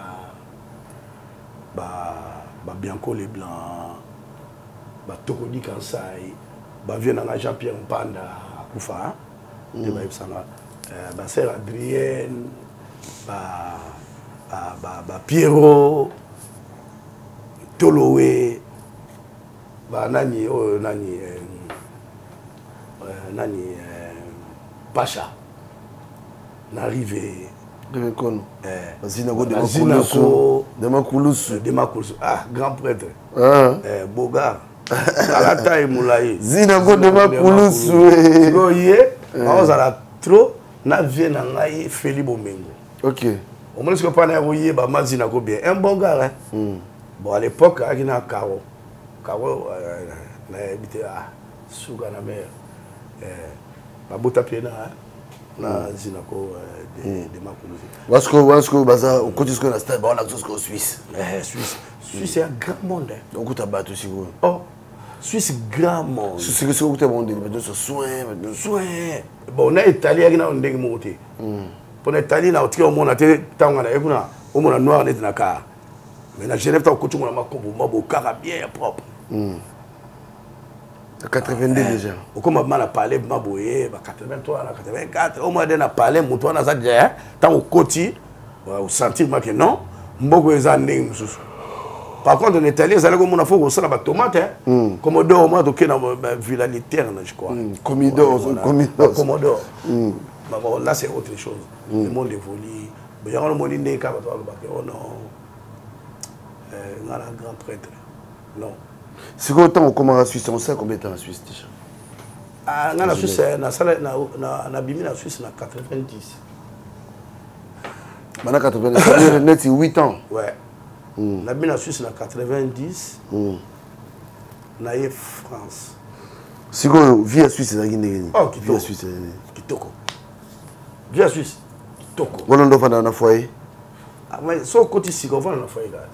ba Bianco Leblanc ba Tokodi Kansai ba vieux na nga Jean Pierre Mpanda akufa nde bayebisanga ba sœur Adrienne ba Pierrot Tolowe ba nani oyo nani nani Pacha na rive Kono Zinako Demakulusu Demakulusu ah grand prêtre Bogar alata ye molai Zinako Demakulusu sikoyo ye aozala trop na vie na ngai Feli Bomengo. Ok. Omoni sikoyo mpana ya koyeba ma Zinako bien un bon gars hein? Bon à l'époque ayaki na Caro Caro nayebi te ah suka na mare babota mpe na Zinako de Makuluzi. Wasiko wasiko baza okoti sikoyo na stade baolakisa sikoyo Suisse. Suisse Suisse c'est un grand monde. Okuta bato sikoyo. Oh Suisse grand monde. Suisse sikoyo okuta bango ndenge bato nyonso soin bato soin. Bon na Italie yaki nano ndenge moko te. Mpo na Italie na otika omona te ntango na ye kuna omona noir neti na car. Mais na Genève ntango okoti omona makobo mabokaka bien ya propre. Na 82 déjà. Okoma bima na palais bima boye ba 83 na 84 omona de na palais moto wana aza déjà ntango okoti osentir make non mboko eza ndenge mosusu. Par contre en Italie ezalaki komona fo kosala ba tomate Commodore omona toke na Villa Literne je crois. Commodore, Commodore. Commodore. Bon, là c'est autre chose. Le monde évolue. Yango omoni ndenge kaka bato balobaka oh non nga na grand prêtre non. Sikoyo ntango okomaka Suisse, osala combien de temps na Suisse déjà? Ah, nga na Suisse nasala nabimi na Suisse na 90. Bana 90 neti 8 ans. Ouais. Nabimi na Suisse na 90. Na ye France. Sikoyo vie ya Suisse ezalaki ndenge nini? Oh, Vie ya Suisse ezalaki ndenge? Kitoko. Vie ya Suisse kitoko. Wana ndo ofanda na foyer? Ah, mais so okoti sika ofanda na foyer kaka.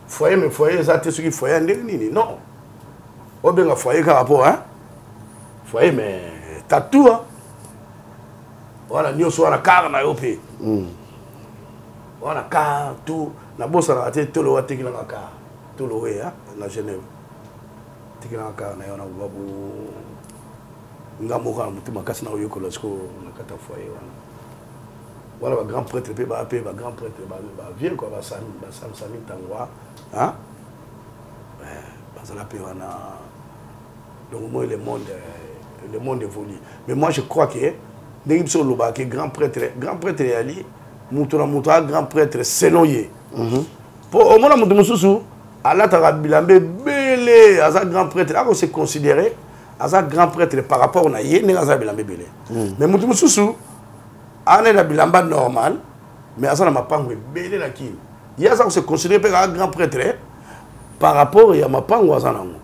Foyer mais foyer eza te soki foyer ndenge nini? Non. Obenga foyer kaka po hein? Foyer mais t'as tout hein? Wana nyonso wana car na yo pe. Wana car tout nabosanaka te tolo atekelanga car tolo we hein? Na Genève. Tekelanga car na yo na babu nga moko na motu makasi na oyekola sikoyo na kati ya foyer wana. Wana ba grand prêtre pe ba pe ba grand prêtre ba vieux quoi ba Sam Sami Tangwa hein bazala pe wana. Donc moi le monde évolue. Mais moi je crois que ndenge biso olobaka que grand prêtre yali moto na moto a grand prêtre selon ye. Po omona moto mosusu alataka bilamba ebele aza grand prêtre ako se considérer aza grand prêtre par rapport na ye ndenge aza bilamba ebele. Mais moto mosusu ana na bilamba normal mais aza na mapango ebele na kini. Ye aza ko se considérer pe kaka grand prêtre par rapport ya mapango aza nango.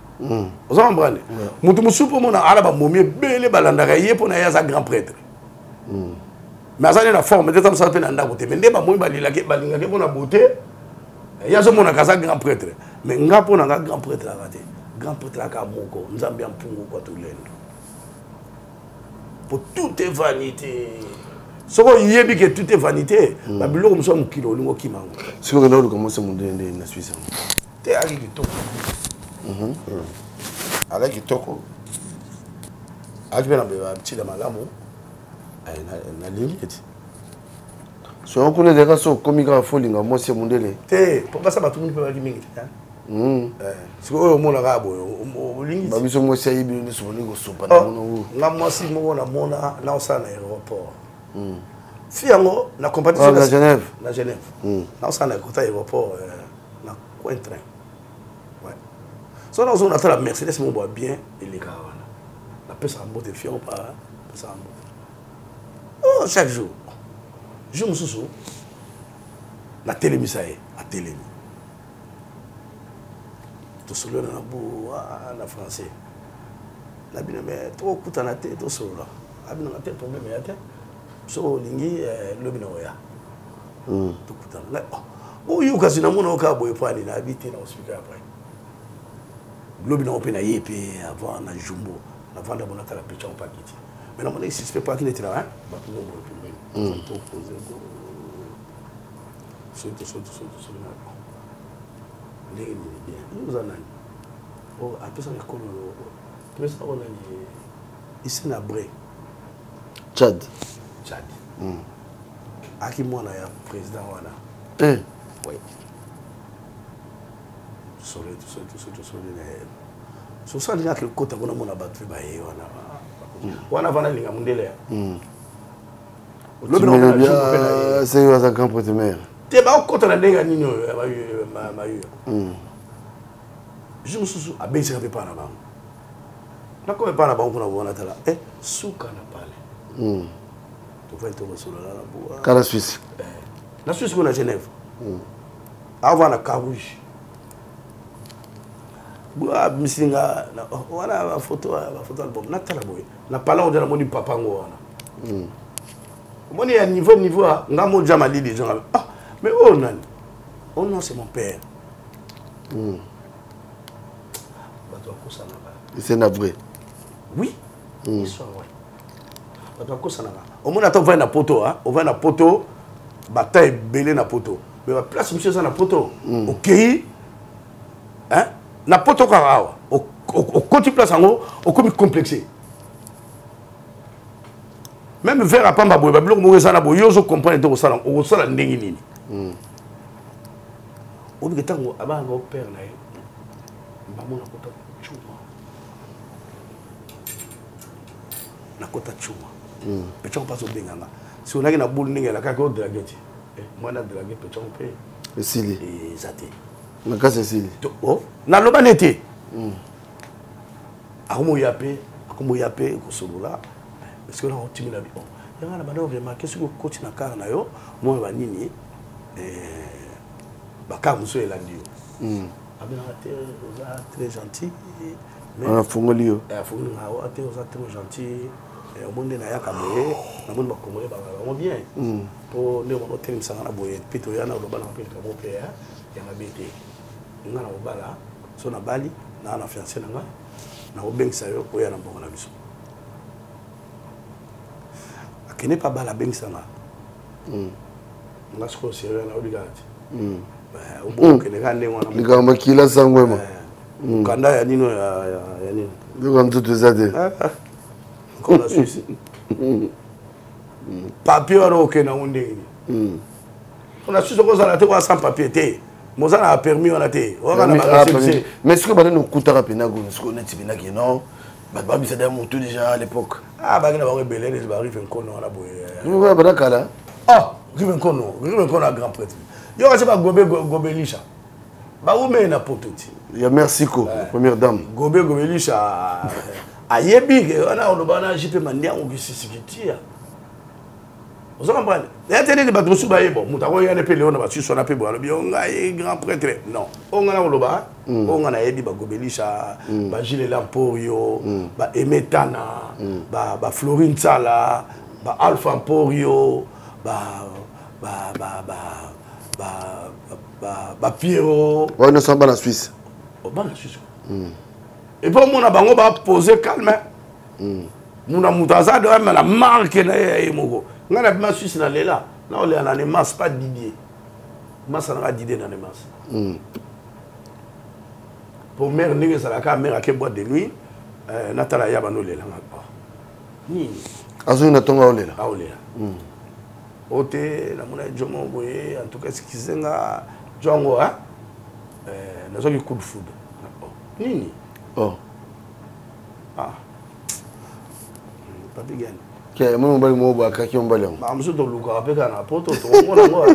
Oza comprendre? Moto mosusu mpo mona ala ba momie ebele balandaka ye mpo na ye aza grand prêtre. Mais aza nde na forme te, aza mpe na ndako te. Mais nde ba momie balingaki mpo na beauté, ye azomonaka aza grand prêtre. Mais nga mpo na nga grand prêtre aka te. Grand prêtre aka moko, Nzambe ya mpungu kwa tolendo. Po tout est vanité. Soko oyebi ke tout est vanité, ba biloko mosusu ya mokili olingi okima yango. Sikoyo okenda koluka mwasi ya mondele nde na Suisse yango. Te, ayaki kitoko. Alaki kitoko. Ayaki mpe na batila malamu. Nalingi ete. Soki kuna ezalaka so okomi kaka fo olinga mwasi ya mondele. Te, po basa bato mingi mpe bayaki mingi te. Sikoyo oyo omonaka boye, olingi Ba biso mwasi ayebi yo nyonso bolingi kosopa na mona oyo. Nga mwasi moko namona naosala na aéroport. Fi yango na compatisse Ah, na Genève. Na Genève. Naosala na kota aéroport na coin train. Ouais. So nazo na tala Mercedes moko boye bien elekaka wana. Napesaka mbote fi yango pa napesaka mbote. Oh, chaque jour. Jour mosusu natelemisa ye, atelemi. Tosolola na bo ah, na français. Na bino mais tokokutana te tosolola. Abino te problème ya te. Soki olingi eh, lobi na oya. Tokutana. Ngai, oh, oyo kasi namona yo kaka boye mpo ani nayebi te na expliquer après. Lobi nango mpe naye mpe avant na jumbo navanda bona tala picha ngo pakiti. Mais namonaki suspect po akini etela bato ngo boye pembeni. Topose soki tosoli tosoli tosoli na ndenge nini bien yo oza nani apesaka ekolo apesaka ngo nani isi na bre Tchad Tchad aki mwana ya président wana eh. Oui, tosoli tosoli tosoli tosoli na ye soso alingaki ekota kuna mona bato mpe baye wana wana vana alinga mondele ya seki aza grand prêtre mare te bakokota na ndenge ya nini oyo mayu jour mosusu abengisaka mpe paa na bango nakoma epai na bango kuna bona tala e suka na pale tovandi tokosolola na buwa kala Suisse na Suisse kuna Genève avant na Carouge abimisi nga wana bafoto bafoto album natala boye na pala oja namoni papa ngo wana omoni ya niveau niveau nga moja malili ezonga ah mais oyo nani? Oh non, c'est mon père. Bato bakosanaka. C'est na vrai. Oui. Histoire vrai. Bato bakosanaka. Omoni ata ovandi na poto, ovandi na poto, bata ebele na poto. Mais baplace mosusu eza na poto, okei na poto kaka awa, okoti place yango, okomi complexe. Même verre ya pamba boye, babiloko moko eza na boye, yo ozocomprendre te okosala okosala ndenge nini. Obike ntango abana ba père na ye bamona kota cuma nakota cuma pechango mpe azobenga nga si onaki na bulu ndenge elakaki odrague ti mwana drague pechango mpe esili eza te makasi esili. Naloba nde te akomoya mpe akomoya mpe kosolola parce que nakotimela bi yanga na banda oremarquer soki okoti na kare na yo mona banini bakare mosusu elandi yo abengaka te oza très gentil. Afungoli yo. Afungoli nga te oza trop gentil omoni nde nayaka boye namoni bakongole banga bango bien mpo nde omona otelemisanga na boye mpe toya na oloba nanga mpe likambo mpe ya mabe te nga na kobala so nabali naa na fiancé na nga nakobengisa yo oya na mboka na biso akende mpe abala abengisa nga nga sikoyo sérieux nayobi kaka te obokende kaka ndenge wana. Likambo makila sangwema. Mokanda ya nino ya nini. Biloko ya nzoto eza te. Nkona Suisse papier wana okende yango ndenge nini? Mpona Suisse okozala te kwa sans papier te moza na permis wana te. Mais sikoyo banani okutaka mpena sikoyo neti mpena non bato babisa da motu déjà à l'époque? Ah, baki na bango ebele neti barive nkono wana boye. Bada kala. Ah, rive nkono, rive nkono ya grand prêtre yo kasi bagobe gobelisha baume na poto ti. Ya merci ko première dame. Gobe gobelisha ayebi wana oloba na JP Mandiango kisisikitia ozo comprendre ya te neti bato mosusu baye bo moto akoyana mpe leo na basusu wana mpe boye alobi yo ngai grand prêtre non oyo ngai nakoloba oyo ngai nayebi bagobelisha bagile lamporio baeme tana baflorine tsala baalpha mporio bapiero. Wana nyonso bana Suisse. Bana Suisse et puis omona bango bapose calme muna moto aza de na marke na ye ya ye moko. Ngai na bima Suisse na lela naolela na nemas pas Didier masa nanga Didier na nemas po mare ndenge ezalaka mare ake boîte de nuit natala ya bando olelanga nini. Azongi na ntongo aolela. Aolela o te namona jomo boye en tout cas excuse nga jongo nazwaki coup de foudre nini. Oh. Ah papi gani. Ke moi mobali moko boye akaki mobali yango. Bamosusu tolukaka mpe kaka na poto tokomona yango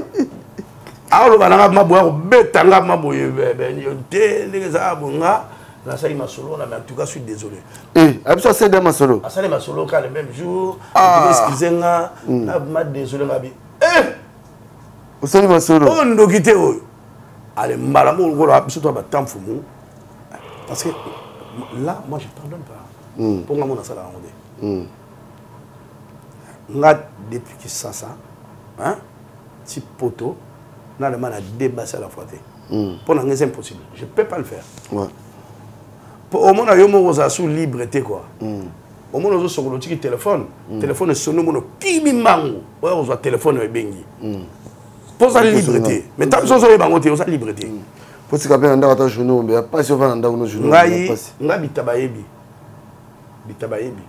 aoloba nanga maboye akobeta nga maboye te ndenge ezaka bonga nasali masolo na mais en tout cas suis désolé. Abiso asali masolo. Asali masolo ka le même jour. Excuse nga na ma désolé nga bi osali masolo. Oyo ndoki te oyo ale mbala moko lokola biso to batamfumu. Parce que là, moi, je pardonne pas. Pour moi, mon ça la Nga depuis Kisasa, hein, ti poto, na le man a débassé à la fois. Pour nga c'est impossible. Je peux pas le faire. Ouais. Pour au moins yo moko za sous liberté quoi. Au moins ozo sokolo tiki téléphone, téléphone sonne mono kimi mango. Ouais, ozo téléphone ebengi. Pour ça liberté. Mais tant que ozo bango te, oza liberté. Po tika mpe na ndako ata journée ombe ya pasi ovanda na ndako no journée ngai ngai bitaba yebi bitaba yebi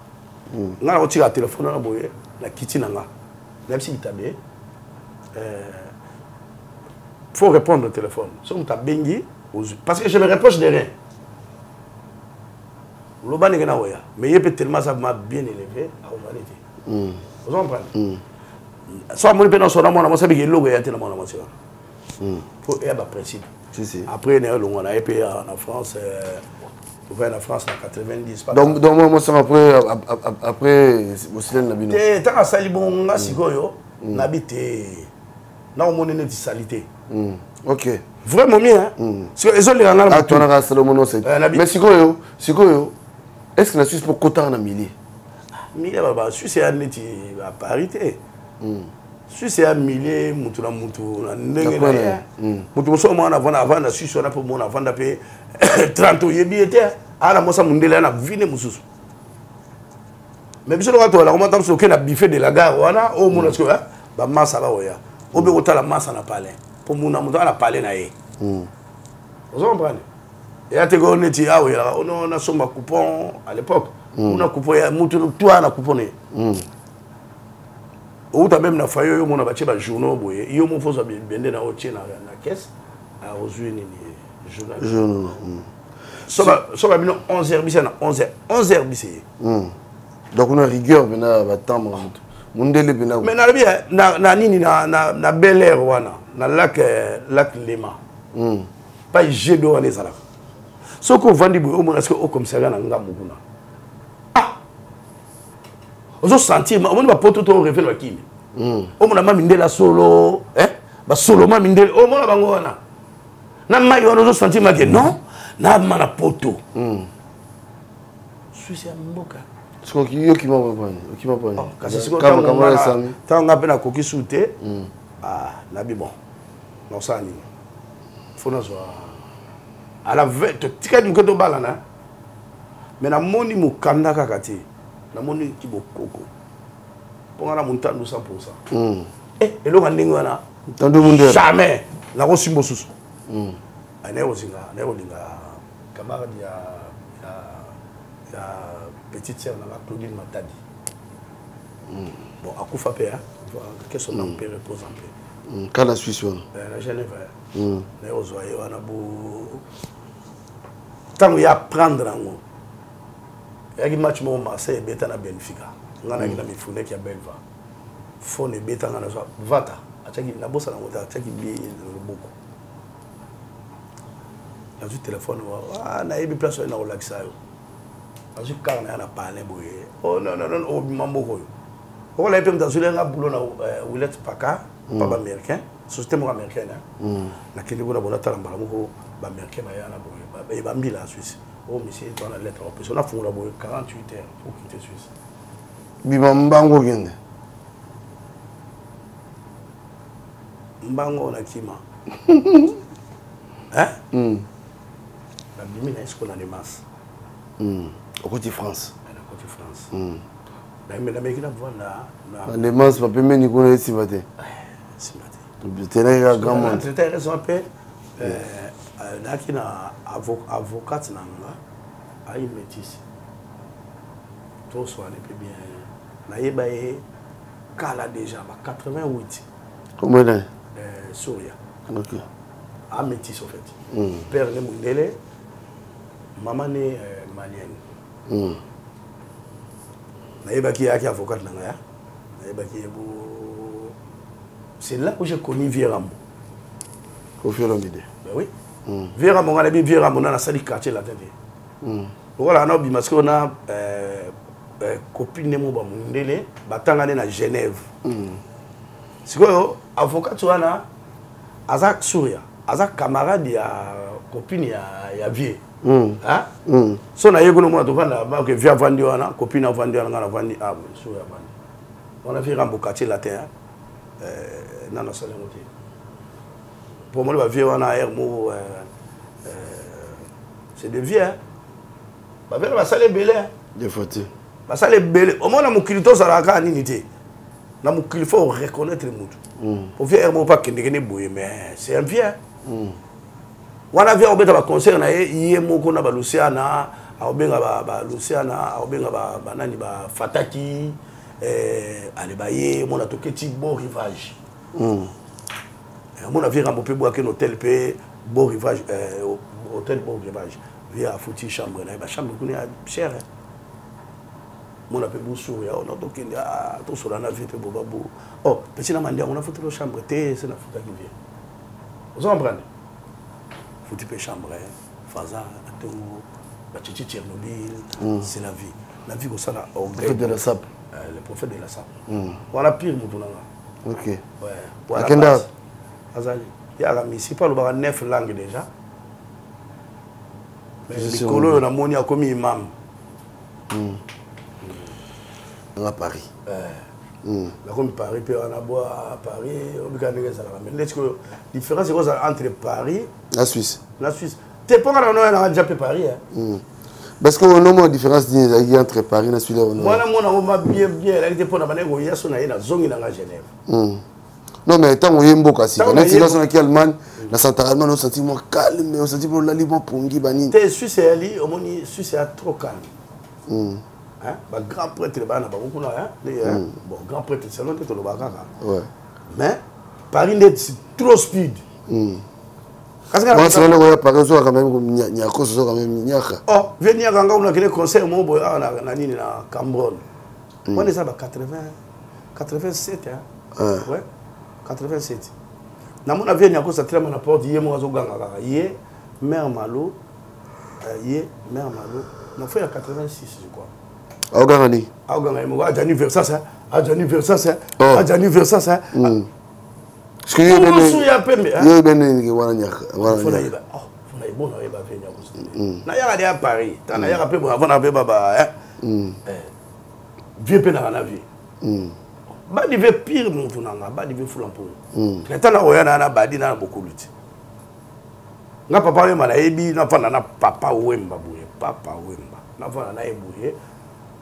ngai nakotika telefone wana boye na kiti na nga nayebisi bitabe faut répondre au téléphone soki moto abengi parce que je me reproche de rien loba ndenge nakoya mais ye mpe tellement aza ma bien élevé akozala te ozo comprendre so amoni mpe nasona mwana mwasi abiki eloko eya te na mwana mwasi wana po eya baprincipe. Si, si. Après naye olongwa na ye mpe na France, ovaya na France na 90. Donc moi moi après après bosilani na bino te, ntango asali bongo nga sikoyo nabi te, nakomoni neti sali te. Ok. Vrai momi, hein, sikoyo ezoleka nga na motu wana Salomo no c'est mais sikoyo sikoyo est ce que na Suisse po kotaka na milieu? Milieu ba Suisse ya neti ba Paris te. Suisse ya milieu, mutu na mutu na ndenge na ye. Mutu mosusu omona avanda avanda Suisse wana mpe omona avanda mpe 30, oyebi ye te, ala mwasa mondele na vine mosusu. Mais biso loka toyala komata mosusu oke na buffet de la gare wana, omona sikoyo bamasa baoya obe kotala masa na palais mpo muna moto ana palais na ye, ozo comprendre? Eya te ko neti awa oyelaka ono nasomba coupon. À l'époque kuna coupon ya mutu tu aya na coupon na ye, outa même na foyer oyo omona batie bajournaux boye, yo mo fozwa bende na otie na caisse, ozwi nini, journal. So babino 11 heures bisa na 11 heures, 11 heures bisa ye. Donc una rigueur mpena batemps moto mondele mpena. Mais nalobi na nini, na Bel Air wana na lac Lema pa jet d'eau wana ezalaka, soki ovandi boye omona soki ocommissariat na ngambo kuna, ah, ozosentir omoni bapoto to oreve na bakimi, omona ma mindele solo, basolo ma mindele, omona bango wana na mai wana, ozosentir make non na ma na poto. Suisse ya mboka. Soki okima pani, okima pani? Kasi sikoyo ntango nga mpe nakoki su te, nabi bon, nakosala nini? Fo nazwa à la veille, totikali moke tobalana, mais namoni mokanda kaka te, namoni kibokoko mpo nga na montandu 100. Eloko ya ndenge wana jamais nakosimba mosusu. Naye kozinga, naye kolinga camarade ya petite sœur nanga Claudine Matadi. Bon, akufa mpe, que son âme mpe repose en paix. Kala Suisse wana? Na Genève. Naye kozwa ye wana bo ntango ye apprendre yango, eyaki match moko Marseille ebeta na Benfica, nga nayaki na mifuneki ya Belva, phone ebeta, nga nazwa vata, atiaki, nabosana yango te, atiaki bi na loboko, nazwi telefone, nayebi place oyo nakolakisa yo, nazwi kar na ya na palin boye, oh non non non, obima mboka oyo okola ye mpe moto azwili nga boulot na Hewlett Packard pa baaméricain, société moko américaine. Nakende kuna bona tala mbala moko baaméricain baya na boye bambila ya Suisse: "Oh monsieur, to na lettre opesa." Nafungola boye: "48 heures okite Suisse." Bima mbango, okende. Mbango nakima, nabimi na esiko na Lemas. Okoti France? Nakoti France, nameki na vanda. Na Lemas bapembeni kuna esimba te? Simba te. Tenaki kaka grand monde. Raison mpe nayaki na avocate na nga ayi métis, toswane mpe bien, nayeba ye kala déjà ba 88. Kombo nani? Souria. Ok. A métis au fait. Père ne mundele, maman ne malienne. Nayebaki ye ayaki avocate na ngai, nayebaki ye bo c'est là où j'ai connu Vieux Rambo. Koffi Olomide? Ben oui. Vieux Rambo, nga nayebi Vieux Rambo na nasali Quartier Latin te. Lokola na obima sikoyo na copine mo bamundele batanga nde na Genève. Sikoyo avocat wana aza Souria, aza camarade ya copine ya Vieux. So naye kuna, omona tovanda, bake vi avandi wana, copine avandi wana, nga navandi ah so avandi wana, vi Rambo quartier latin nano asali yango te. Po omoni bavie wana aire moko, c'est des vieux bavie na basala ebele. Des fois te. Basala ebele. Omona mokili tozalaka kaka nini te. Na mokili faut reconnaître motu po vieux aire moko mpo akendeke ne boye, mais c'est un vieux wana. Vieux akobeta baconcert na ye, ye moko na baluciana, akobenga baluciana, akobenga banani, bafataki ale baye. Omona toketi Beau Rivage, omona vieux Rambo mpe bwake na hôtel mpe Beau Rivage, hôtel Beau Rivage. Vieux afuti chambre na ye, bachambre kuna ya cher. Mona mpe busu ya ona tokende tosola na vieux mpe boba bo oh pesi na mandi yango, nafutaki chambre te, se nafutaki. Vieux, ozo comprendre, futi mpe chambre faza atongo bachichi Tchernobyl. C'est la vie, la vie kosala. Prophète de la sape. Le prophète de la sape wana pire motu nanga. Ok, akenda. Azali yaka misi mpo alobaka neuf langue déjà, mais likolo oyo namoni akomi imam. Nga Paris. Nakomi Paris mpe wana bwa Paris obika ndenge ezalaka, mais nde sikoyo différence ekozala entre Paris na Suisse. Na Suisse te, mpo nga na noya nanga déjà mpe Paris. Parce que onomona différence nini ezalaki entre Paris na Suisse? Mwana mona ngo ma bien bien ezalaki te, mpo na bandeki koya so na ye, nazongi nanga Genève. Non, mais ntango oye mboka sika, neti nga so naki Allemagne, na santaka Allemagne, osenti mwa calme, osenti mpo olali mwa pongi banini. Te, Suisse eyali, omoni Suisse eya trop calme. Bagrand prêtre bana bango kuna, bon, grand prêtre selon nde tolobaka kaka, mais Paris nde trop speed. Oya Paris, ozoka quand même nyakos, ozoka quand même nyaka. Oh, vieux nyaka nga kuna kende concert moko boye awa na nini, na Cambronne wana, eza ba 80 87, hein? Ouais, 87. Namona vieux nyakos atelema na porte, ye moko azoganga kaka, ye mare Malo, ye mare Malo na fo ya 86, je crois. Aoganga nini? Aoganga ye moko: "Adjani Versas, Adjani Versas, Adjani Versas." Ya pembe yo bene wana nyaka. Wana bona oyeba vieux nyakos, nayaka de ya Paris ta, nayaka mpe avant na mpe baba vieux mpe naka na vieux badi, vieux pire motu nanga badi, vieux fula mpongo ata na oya na badi na bokulu ti nga Papa Wemba nayebi, nafanda na Papa Wemba boye, Papa Wemba nafanda na ye boye,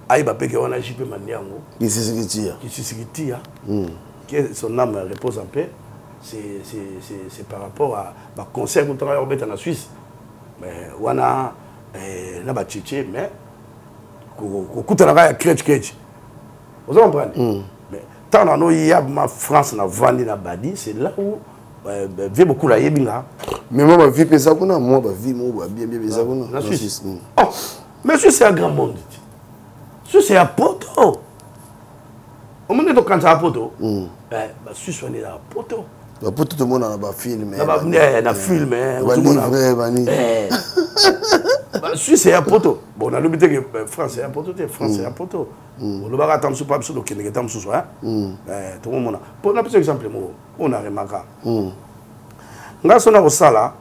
ayeba peke wana JP Mandiango. Kisisikitia. Kisisikitia, que son âme repose en paix. C'est par rapport à baconcert kutanga ya kobeta na Suisse, mais wana na bacheche, mais kokutanaka ya crèche crèche, oza comprendre. Mais ntango nano ya ma France, navandi na badi, c'est là où vieux Bokula ayebi nga. Mais mwa bavie mpe eza kuna, mwa bavie moko babien bien eza kuna. Na Suisse. Oh, mais Suisse ya grand monde, Suisse ya poto, omoni tokanisaka poto, basuisse wana ezaka poto. Bapoto tomona na bafilm. Na film. Balivre bani. Suisse ya poto. Bon, nalobi te ke France ya poto te, France ya poto, olobaka ata mosusu pa biso tokendeke ata mosusu tokomona. Mpo napesa exemple moko oyo naremaka nga so na kosala,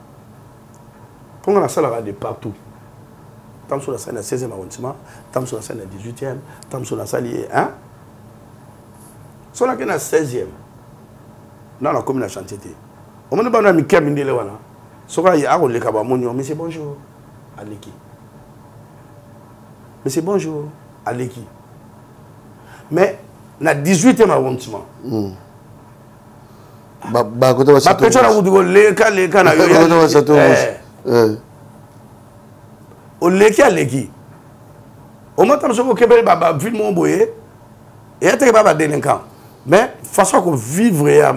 mpo nga nasalaka de partout. Ntango mosusu nasali na 16e arrondissement, ntango mosusu nasali na 18e, ntango mosusu nasali so nake na 16e, na nakomi na chantier te. Omoni bana ya mike ya mindele wana, soki akoleka, bamoni yo: "Monsieur, bonjour." Aleki: "Monsieur, bonjour." Aleki. Mais na 18e arrondissement, bapetsa na kutu koleka leka na yo, oleki, aleki. Omata soki okebeli baville moko boye, eya teke ba badélinquant, mais façon ya kovivre ya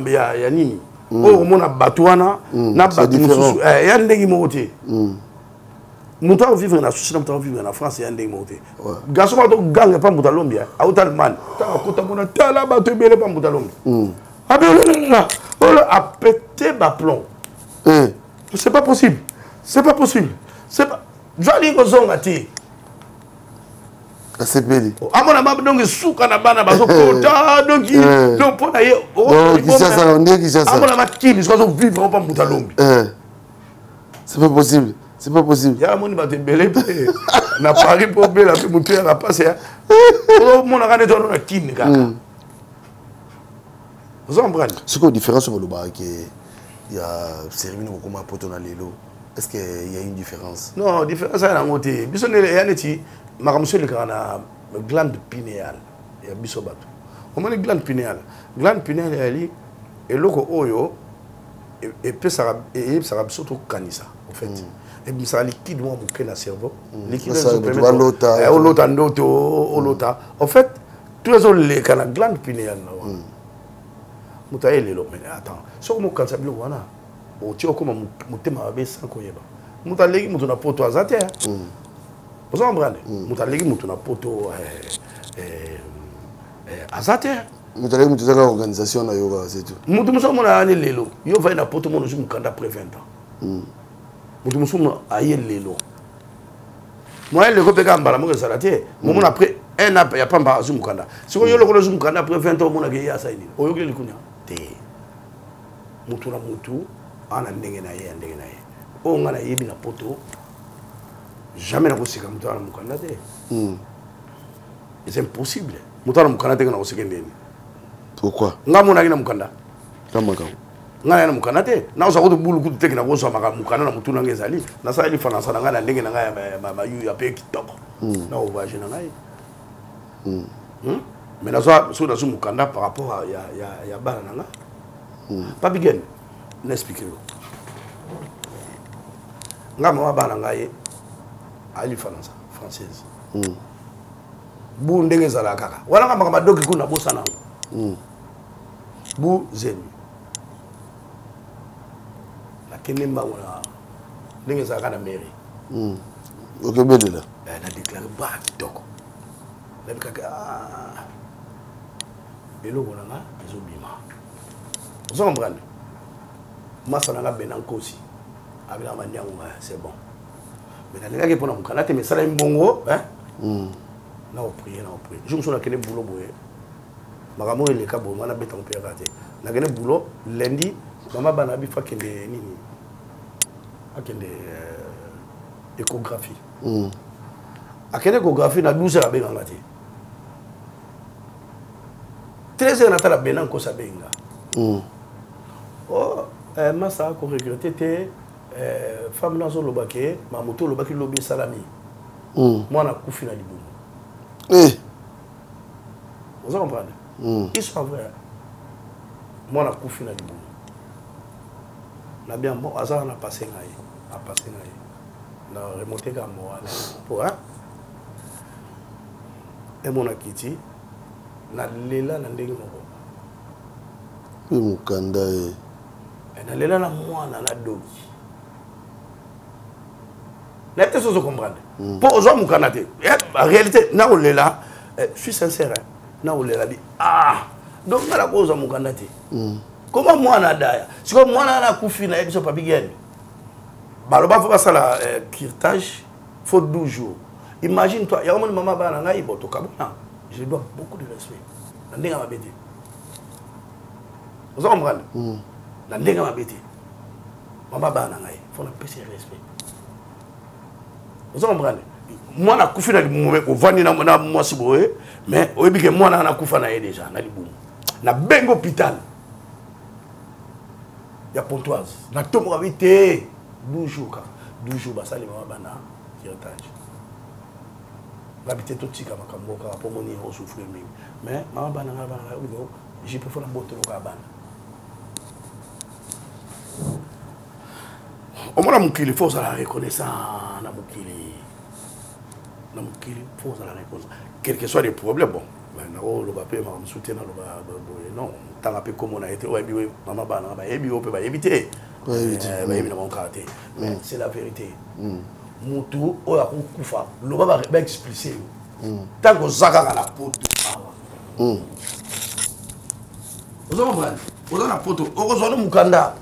nini oyo omona bato wana na bato mosusu eya ndenge moko te. Moto akovivre na Suisse na moto akovivre na France eya ndenge moko te. Garçon moko toganga mpa moto alombi, auta Allemagne, ntango akota mona tala bato ebele mpa moto alombi, abe ololala olo apete baplomb: "C'est pas possible, c'est pas possible, c'est pas jali kozonga te." Asepeli. Amona ma donc suka na bana bazokota, donc donc mpo na ye amona makili soki azovivre mpa moto alombi. C'est pas possible. C'est pas possible. Ya moni bato ebele mpe na Paris mpo obela mpe motu yaka mpasi ya omonaka neti wana na kini kaka. Ozo comprendre? Sikoyo différence oyo balobaka ke ya série bino bokoma poto na lelo, est-ce que il y a une différence? Non, différence aya nango te. Biso nde eya neti makambo mosusu elekaka na glande pinéale ya biso bato. Omoni glande pinéale, glande pinéale eyali eloko oyo epesaka, eyebisaka biso tokanisa. En fait, ebimisaka liquide moko moke na cerveau, liquide Basala bato balota. Olota ndoto, olota. En fait, tout ezoleka na glande pinéale na wana. Moto aye lelo, mais attends, soki mokanisa biloko wana, otie okóma motema mabe sans koyeba. Moto aleki moto na poto aza te. Oza comprendre? Moto aleki moto na poto aza te. Moto aleki moto ezaka organisation na yo kaka, c'est tout. Moto mosusu amona yani lelo yo vai na poto, mona ozwi mokanda après 20 ans. Moto mosusu aye lelo, moyen leko mpe kaka mbala moko ezala te. Momona après un an ya pamba azwi mokanda. Sikoyo yo lokola ozwi mokanda après 20 ans, omonaka ye asali nini? Oyoki likunya te. Motu na motu ana ndenge na ye ya ndenge na ye. Oyo ngai nayebi na poto, jamais nakoseka moto ana mokanda te. C'est impossible. Moto ana mokanda te, ngai nakoseka ndeni? Pourquoi? Ngai amonaki na mokanda. Makambo. Ngai na mokanda te, nakozwa kutu bulu kutu teke nakozwa mokanda na motu nanga ezali nasaleli falansa na ngai na ndenge na ngai ya mayuya mpe kitoko na ovoyage na ngai. Mais nazwa, soki nazwi mokanda par rapport ya bana na nga. Papi Gen, na explique yo. Nga mama bana ngai ayali falansa française. Bu ndenge ezalaka kaka wana, nga makambo adoki kuna nabosana yango. Bu zemi, nakende mbango na ndenge ezalaka na mairie. Okebelela. Na déclare ba kitoko, nayebi kaka eloko na nga ezobima. Ozo comprendre? Masa na nga bena nkosi abelaka bandiango, c'est bon. Mais nalingaki mpona mokanda te, mais esalaki mbongo na oprie, na oprie. Jour mosusu nakende boulot boye, makambo oyo eleka boye, mwana betango mpe yaka te. Nakende boulot lundi, mama bana abi fo akende nini, akende échographie. Akende échographie na 12 heures, abenganga te. 13 heures natala bena nkosi abenga. Oh, masa akoregrete te. Femme na azoloba ke mamoto olobaki lobi esalami. Mwana akufi na libumu. Oza comprendre? Histoire vraie. Mwana akufi na libumu na bien. Bon, aza na passé ngai, apasse ngai na remonte kaka moral po emona kiti nalela na ndenge moko. Mpe mokanda ye. Nalela na mwana na doki, nayebi te soki ozo comprendre. Mpo ozwa mokanda te, réalité nakolela, suis sincère, nakolela bi ah donc nga nakozwa mokanda te. Koma mwana adaya sikoyo, mwana wana akufi. Nayebi so Papi Gene baloba fo basala curetage, fo 12 jours. Imagine toi, yango moni mama bana na ngai bo tokabona, je dois beaucoup de respect na ndenge ya mabe te. Oza comprendre? Na ndenge ya mabe te, mama bana na ngai fo napesa respect. Oza comprendre? Mwana akufi na libumu, me ovandi na mwasi boye, mais oyebi ke mwana wana akufa na ye déjà na libumu. Nabengi hôpital ya Pontoise, natomboka bi te 12 jours kaka, 12 jours basali mama bana curetage. Ngabi te, totika makambo kaka mpo moni osouffrir mingi. Mais mama bana ngai, bana ngai jipe fo nabotoloka bana. Omona mokili, fo ozala reconnaissant na mokili. Na mokili fo ozala reconnaissant, quel que soit les problèmes. Bon, nakoloba mpe makambo mosusu te, naloba boye non, ntanga mpe kombo na ye te. Oyebi mama bana nga bayebi yo mpe bayebi te, bayebi na bango kaka te. Mais c'est la vérité. Motu oyo akokufa, loba baexplice yo ntango oza kaka na poto awa. Oza comprendre? Oza na poto, okozwa no mokanda.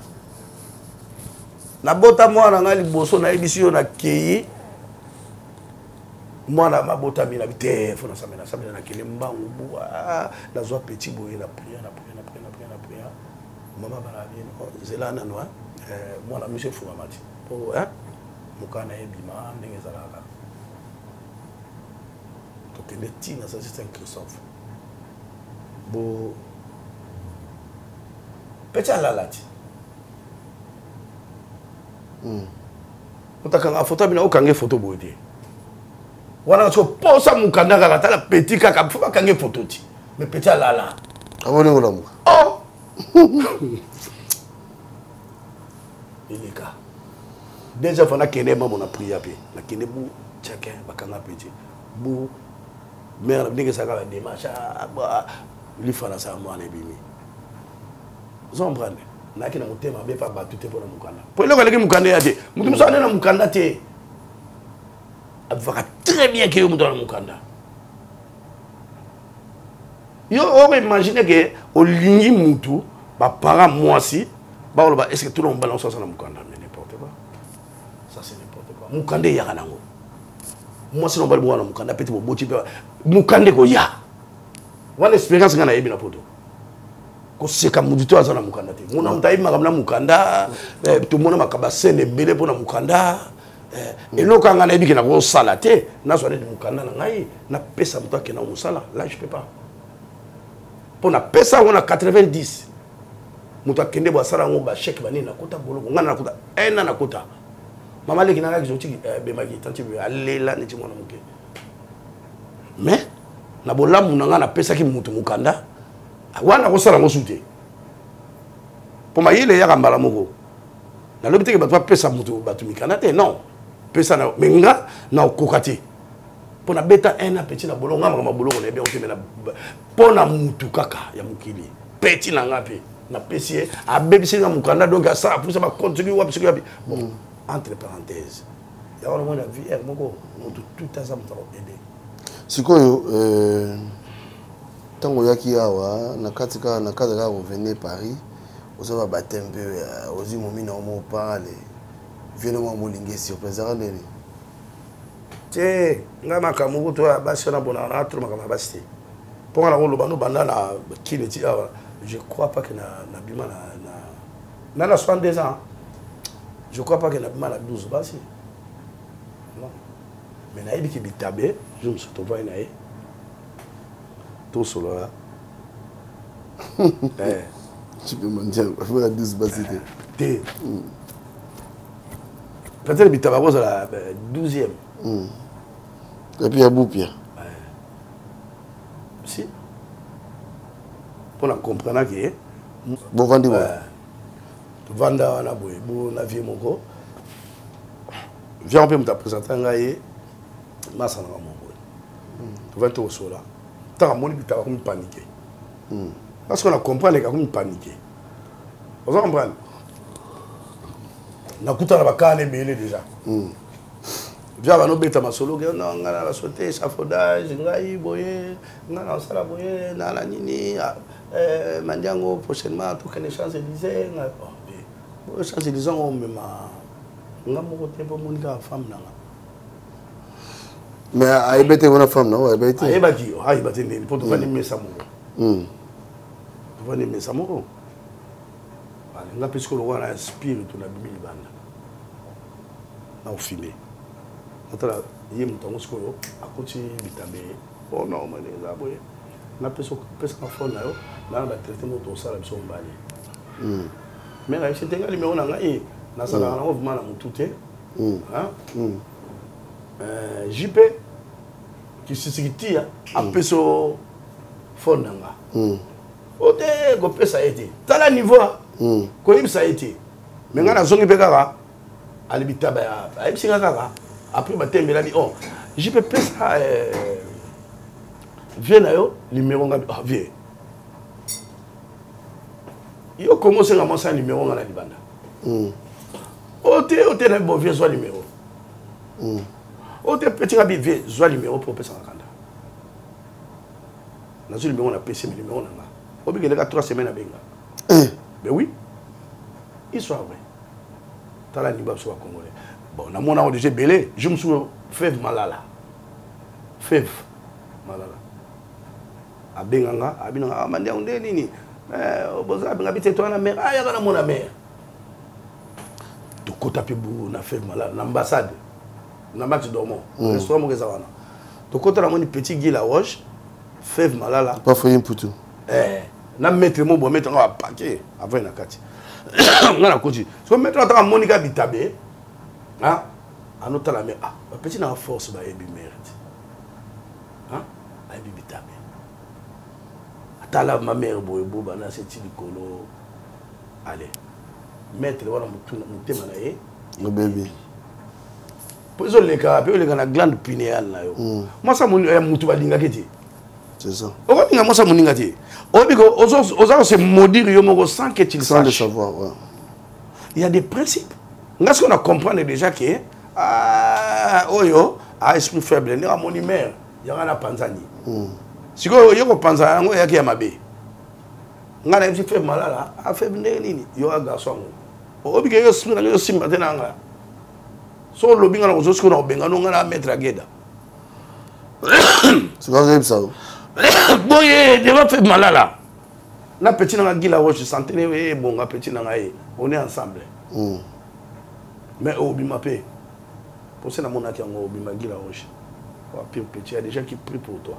Nabota mwana ngai liboso, nayebisi yo, nakei mwana mabotami na te, fo nasambela, nasambela, nakende mbangu bu nazwa petit boye na prière, na prière, na prière, na prière, na prière. Mama bana bien, nzela nano mwana miso efungama ti po. Mokanda ebima ndenge ezalaka. Tokende ti na Saint Christophe. Bo petit alala ti. Moto akanga foto abina okange foto boye te. Wana so posa mokanda kaka tala petit kaka fo bakange foto ti. Mais petit alala. Amoni kolamuka. Oh! Eleka. Déjà fa nakende mamo na priya mpe nakende bu chacun bakanga petit bu mare ndenge ezalaka ba démarche lifana asala mwana ebimi. Ozo comprendre? Nayaki na motema mabe mpa bato te mpona mokanda. Mpo eloko eleki mokanda ya te. Moto mosusu ane na mokanda te. Avivaka très bien ke yo moto ana mokanda. Yo oko imagine ke olingi mutu ba parents mwasi bakoloba est-ce que tout le monde balance ça na mokanda? Mais n'importe quoi. Ça c'est n'importe quoi. Mokanda eyaka nango. Mwasi na mobali bowana mokanda pete boboti mpe mokanda ekoya. Wana expérience nga nayebi na poto. Koseka mutu to aza na mokanda te. Mona moto ayebi makambo na mokanda, tomona makambo ya scène ebele mpo na mokanda. Eloko ya nga nayebi ke nakosala te, nazwa neti mokanda na ngai, napesa moto akenda mosala, là je peux pas. Mpo napesa yango na 90, moto akende bo asala yango ba chèque banini, nakota boloko, nga nakota un an nakota. Mama leki nanga exotique, bemaki tanti alela neti mwana moke. Mais na bolamu na nga napesaki moto mokanda, wana nakosala yango su te. Mpo mayele eyaka mbala moko. Nalobi te ke bato bapesa moto bato mikanda te, non. Pesa na, mais nga na okoka te. Mpo nabeta un an petit na boloko, nga makambo ya boloko nayebi yango te, mais na, mpo na mutu kaka ya mokili, petit na nga mpe napesi ye, abebisi nga mokanda, donc asala apusa ba compte soki wapi soki wapi. Bon, entre parenthèses, ya wana mwana vie air moko motu tout aza moto akoaide. Sikoyo, ntango oyaki awa na kati kaka na kati kaka revenir Paris, oza ba baptême mpe ozwi momi na yo moko parle vieux moko molingi surprise ezalaka ndeni? Te, nga makambo kutu ya basi wana bonaka na trop makambo ya basi te. Mpo nga nakoloba no banda na kini ti awa, je crois pas que na bima na, na, na, na 62 ans, je crois pas que na bima na 12 basi. Non. Mais nayebi ki bitabe, je me suis trouvé na ye. Tosolola. Eh. Tu peux m'en dire, il faut la 12 basi te. Te. Peut-être bitaba kozala 12e. Et puis ya Boupia. Si. Pour la comprendre que bon vandi boye. Vanda wana boye, bo na vie moko. Viens mpe moto apresente ngai ye masa na bango boye. Tovandi tokosola. Ntango amoni bitaba akomi paniqué. Parce qu'on a comprendre akomi paniqué. Ozo comprendre? Nakuta na bakana ebele déjà. Via bano beta masolo ke non nga na sauter échafaudage ngai boye nga na sala boye na la nini mandiango prochainement tokende Champs-Élysées nga oh boye Champs-Élysées ngo mema nga moko te po moni kaka femme na nga. Mais ayebete te wana femme na yo ayebete te. Ayebaki ayeba te ndeni po tovandi mesa moko. Tovandi mesa moko. Allez, nga pe sikoyo lokola na spiritu na bimi libanda. Na ofime. Natala ye moto yango sikoyo akoti bitabe. Oh non, mane eza boye. Na pesa pesa na phone na yo, na ba traité moto osala biso mbali. Mais na yebisi te nga numéro na ngai, nazalaka nango vraiment na motu te. Hein? JP kisisikitia apeso phone na nga. Ote kopesa ye te. Tala niveau. Koyebisa ye te. Mais nga nazongi mpe kaka alibi taba ya ayebisi nga kaka après batembelami oh JP pesa vieux na yo numéro nga ah vieux. Yo komo senga mwasi ya numéro nga na libanda. Ote na bon vieux zwa numéro. Ote petit nga bi vieux zwa numéro pour pesa kanda. Nazwi numéro na PC mais numéro na nga. Obikele ka 3 semaines abenga. Ben oui. Histoire vraie. Tala ni ba so congolais. Bon, na mona déjà belé, je me souviens Fève Malala. Fève Malala. Abenga nga, abina nga, ah mandia onde nini? Boza abenga bite toi na mère. Ah ya na mona mère. Tokota mpe bongo na Feve Malala na ambassade na Max Dormont, restaurant moko eza wana. Tokota, namoni petit Guy Laroche, Feve Malala, Pa Foye Mputu. Eh, na maître mo boye, maître ngo apake avant na kati. Nga nakoti so, maître ataka monika bitabe, ah, anotala me, ah, bapeti na force bayebi mérite, ah, ayebi bitabe. Atala ma mère boye, boba na seti likolo. Allez, maître wana, motema na ye obebi. Mpo ezoleka mpe oleka na glande pinéale na yo. Mwasi ya mutu balingaki te. C'est ça. Okolinga mwasi ya moninga te. Oyebi ko oza kose maudire yo moko sans que tu le Sans le saches. savoir, ouais. Il y a des principes. Nga soki na comprendre déjà ke, ah, oyo a esprit faible, ndenge amoni mare yanga na panzani. Sikoyo ye kopanza yango eyaki ya mabe. Nga nayebisi Faible Malala: a Faible, ndenge nini yo a garçon yango oyebi ke yo esprit nanga yosimba te na nga? So olobi nga na kozwa sikoyo na kobenga no nga na maître ageda. Sikoyo azoyebisa yo. Boye devant Faible Malala na petit nanga Gila Roche, santé ne ebonga, petit nanga ye, on est ensemble. Mais obima mpe pose namonaki yango, obima Gila Roche. Oh, pire petit, il y a des gens qui prient pour toi.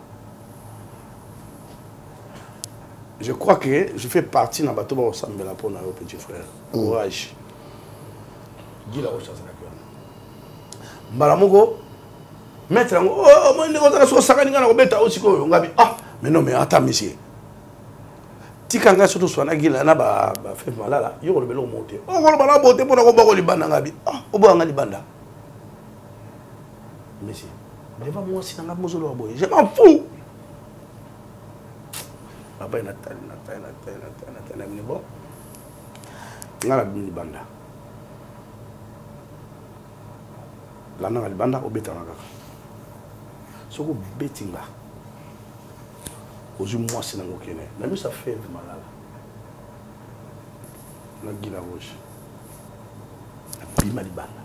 Je crois que je fais partie na bato bakosambela mpo na yo, petit frère. Courage. Gila Roche azalaki wana. Mbala moko maître yango, oh, omoni ndenge ozala, soki osakani ngai na kobeta o sikoyo. Ngabi: ah, mais non, mais ata monsieur, tika ngai soki toswana Gila na bafeve Malala, yo koloba eloko moko te, okoloba na bote mpona kobwako libanda. Ngabi: ah, oboyanga libanda, monsieur, devant mwasi na ngai mozoloba boye, je m'en fous. Papa, natali, natali, natali, natali, natali, nabini. Bon, ngai nabimi libanda, landanga libanda, obetanga kaka. Soki obeti nga, ozwi mwasi nango, okende na miso ya Feve Malala na Gila Rouge. Nabima libanda.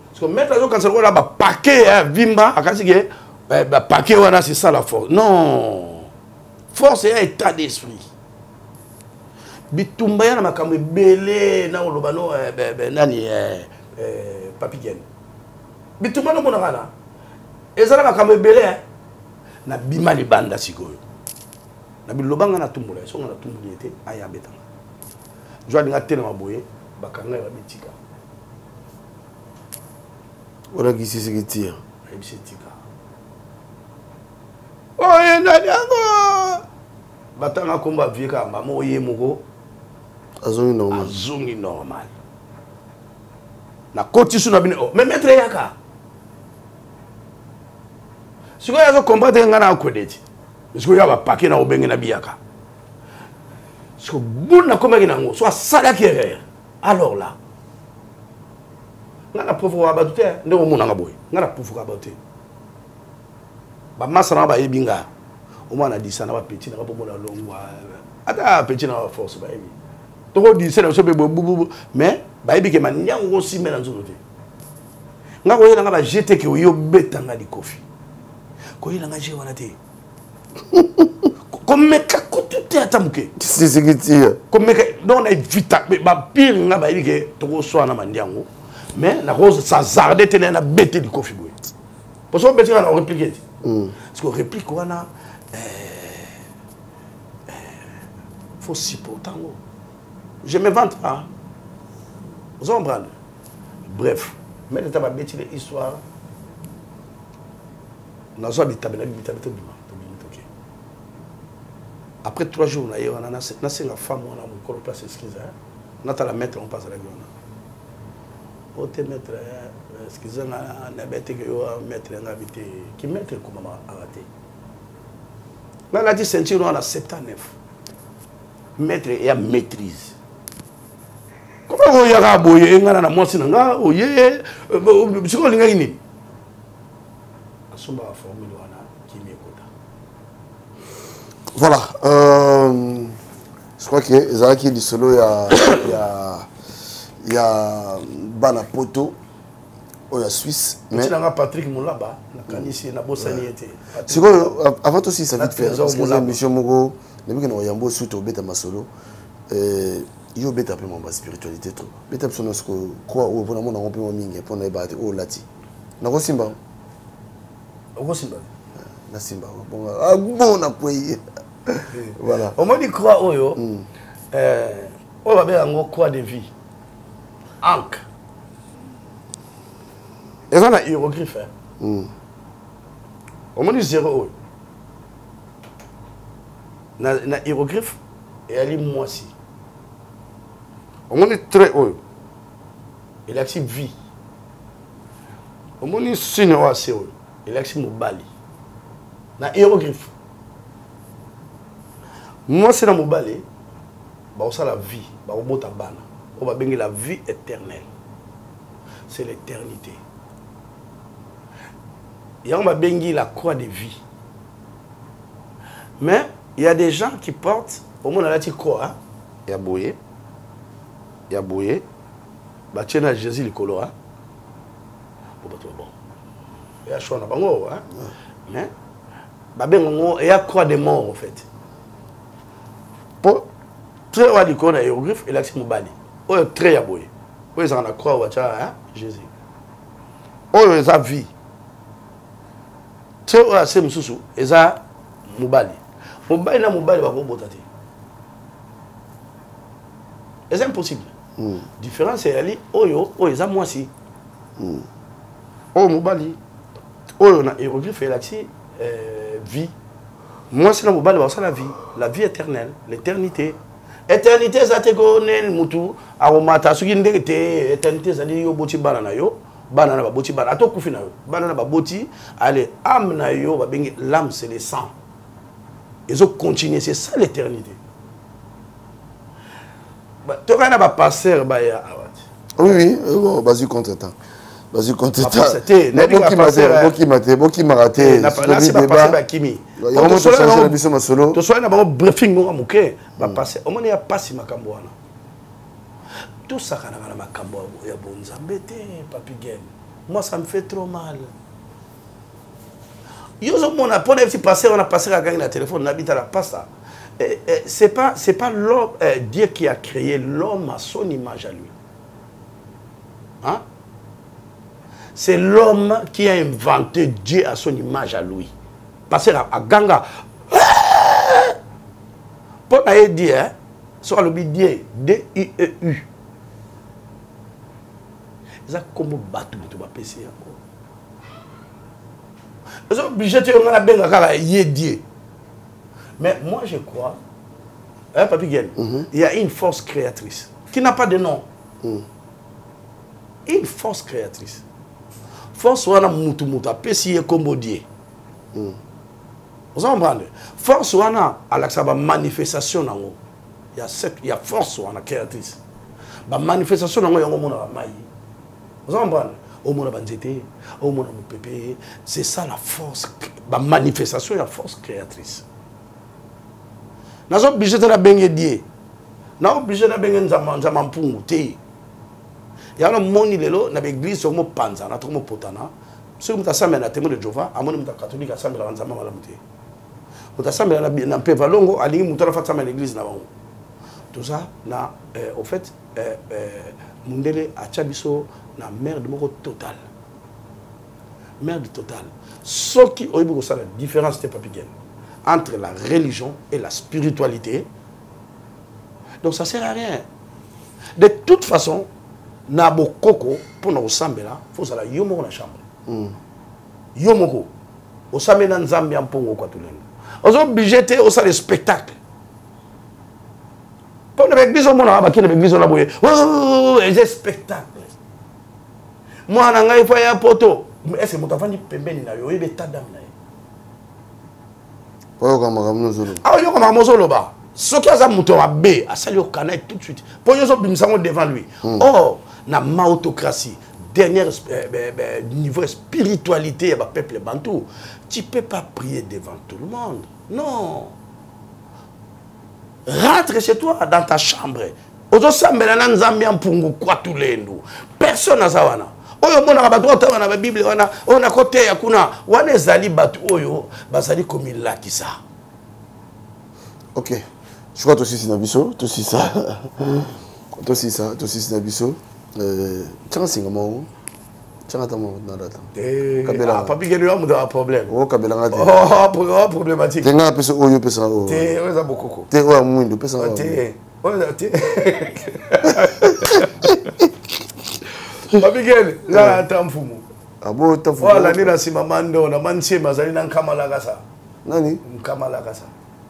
Parce que maître azokanisa lokola bapake ya vimba, akasi ke bapake wana, c'est ça la force. Non, force ya état d'esprit. Bitumba ya na makambo ebele na koloba no, nani, Papi Gen, bitumba nomonaka na eza na makambo ebele. Nabima libanda sikoyo, na biloba nga natumbola ye. So nga natumboli ye te, aya abetanga jo, alinga telema boye, bakanga ye, babitika. Olakisi siki tir. Ayebisi tika oyo nani yango, batanga nkombo avie kaka mama oye moko. Azongi normal. Azongi normal. Nakoti su na bino, oh, mais maître eyaka sikoyo, azo comprendre te ngai na akwede ti sikoyo ya bapake na obenge na biyaka. Siko bule nakomaki nango, so asalaki erreur. Alors là, ngai na provoka bato te. Ndenge omonanga boye, ngai na provoka bato te. Bamasa nanga bayebi nga, omwana disa na bapeti nanga, bomona longwa, ata petit na baforce bayebi, tokodise na biso mpe bobububu, mais bayebi ke maniango kosimbe na nzoto te. Nga koyela nga baje te ke oyo obetanga likofi, koyela nga je wana te, komeka kutu te ata moke. Komeka donc na evita bapire. Nga bayebi ke tokoswana mandiango, mais nakozasarde te naye nabete likofi boye, parce que obeti nga na réplique te. Parce que réplique wana, faut supporter yango. Je me vante pas, ozo comprendre. Bref, maître ta babeti le histoire, nazwa bitabe na bitabe, tobima, tobimi, toke. Après 3 jours na ye wana, nasenga femme wana mokolo place, excuse, natala maître ngo mpe azalaki wana. O te maître, excuse nga, nayebi te ke yo maître. Nga bi te ki maître ekomama awa te. Nga nati ceinture wana 79, maître ya maîtrise. Koma oyaka boye, nga na mwasi na nga oye sikoyo, olingaki nini? Asombaka formule wana, kimi ekota. Voilà, je crois que ezalaki lisolo ya bana poto oyo ya Suisse. Mais nanga Patrick Molaba, nakanisi nabosani ye te. Sikoyo, avant tosilisa vite fait, parce que eza émission moko nabiki na koyambo, surtout obeta masolo. Yo obeta mpe mambo ya spiritualité trop. Beta biso na sikoyo croix oyo mpona mona yango mpe mwa mingi mpo nayebaka te oyo olati. Nakosimba? Okosimba. Nasimba bongo. Ah, bon nakwei. Voilà. Omoni croix oyo oyo babenga yango croix de vie. Ankh. Eza na hiéroglyphe. Omoni zéro oyo. Na hiéroglyphe eyali mwasi. Omoni trait oyo elakisi vie. Omoni signe oyo ase oyo elakisi mobali. Na hiéroglyphe mwasi na mobali bakosala vie, bakobota bana oyo babengi la vie éternelle. C'est l'éternité. Yango babengi la croix de vie. Mais il y a des gens qui portent au moins alati croix, hein? Ya boye, ya boye, batie na Jésus likolo, hein? Bon, bato bon. Ya choix na bango, hein? Mais babenga ngo ya croix de mort en fait. Po trait wa likolo na hiéroglyphe elakisi mobali. Oyo trait ya boye. Oyo ezalaka na croix batia, hein? Jésus. Oyo eza vie. Trait oyo ase mosusu eza mobali. Mobali na mobali bakobota te. Eza impossible. Différence eyali oyo, oyo eza mwasi. Oyo mobali, oyo na hiéroglyphe elakisi vie. Mwasi na mobali bakosala vie, la vie éternelle, l'éternité. Éternité eza te ko ne mutu akomata soki ndenge te. Éternité ezali yo boti bana na yo, bana na baboti bana, ata okufi na yo, bana na baboti, allez, âme na yo babengi l'âme, c'est le sang. Ezo continuer, c'est ça l'éternité. Ba, toka na ba pasteur ba ya awa te. Oui, oui, bon, bazui contre-temps. Bazui contre-temps. Ba pasteur te, Na nayebi ba bokima te, pasteur, eh. bokima te, bokimaka te. Eh, na Soki na si ba débat, pasteur ba kimi. Ba, yango Tosolana moto na change na biso masolo. Tosolana na bango briefing moko moke, ba pasteur, omoni ya pasi makambo wana. Tosakanaka na makambo ya bonzambe te, Papi Gen. Moi, ça me fait trop mal. Yo ozomona mpo na yebisi pasteur wana, pasteur akangi na téléphone, nabita la pasta. Eh, eh, c'est pas l'homme, eh, Dieu qui a créé l'homme à son image à lui. Hein? C'est l'homme qui a inventé Dieu à son image à lui. Pasteur a ganga. Mpo na ye dit, hein? Soit alobi Dieu, D I E U. Eza kombo bato moto bapesi yango. Eza obligé te nga nabenga kaka ye Dieu. Mais moi je crois, hein, Papi Gen, il y a une force créatrice qui n'a pas de nom. Une force créatrice. Force wana mutu mutu apesi ye kombo Dieu. Vous comprenez? Force wana alakisa ba manifestation nango. Il y a cette, il y a force wana créatrice. Ba manifestation nango yango mona ba mai. Vous comprenez? Omona ba nzete, omona mopepe, c'est ça la force, ba manifestation ya force créatrice. Nazo obligé te na benge Dieu. Na obligé na benge nzamba, nzamba mpungu te. Ya na moni lelo na ba église somo panza na tomo potana. Soki moto asambela na témoin de Jéhovah, amoni moto catholique asambela nzamba malamu te. Moto asambela na mpeva longo, alingi moto alafa asambela na église na bango. Toza na au fait mundele atia biso na merde moko totale. Merde totale. Soki oyebi kosala différence te, Papi Gen, entre la religion et la spiritualité, donc ça sert à rien. De toute façon, na bokoko pour na osambela, faut sala yo moko na chambre. Yo moko. Osambela nzambe ya mpongo kwa tulendo. Ozo obligé te osala spectacle. Pour na église omona ba kina église na boye. Oh, eza spectacle. Mwana ngai fa ya poto. Mais est-ce que moto avandi pembeni na yo, oyebi état d'âme na ye? Oyoka makambo nozoloba. Ah, oyoka makambo ozoloba. Soki aza moto ya mabe, asali yo canaille tout de suite. Po yo ozobimisa yango devant lui. Or, na mautocratie, dernier niveau spiritualité ya ba peuple bantou, tu peux pas prier devant tout le monde. Non. Rentre chez toi, dans ta chambre. Ozosambela na nzambe ya mpungu kwa tulendu. Personne aza wana. Oyo omonaka bato oyo otanga na ba Bible wana, oyo nakoteya kuna, wana ezali bato oyo bazali komilakisa. Ok. Je crois tosisi na biso, tosisa. Tosisa, tosisi na biso. Euh, tianga singa moko. Tianga ata moko na data. Eh, ah, papi kende yo moto ya problème. Oh, kabela nga te. Oh, oh problématique. Te nga pesa oyo pesa oyo. Te, oyo eza bokoko. Te oyo ya mwindu pesa oyo. Te. Oyo te. Papi kende, nga ata mfumu. Ah bon, ta mfumu. Wala ni na sima mando na mansiema azali na nkama lakasa. Nani? Nkama lakasa.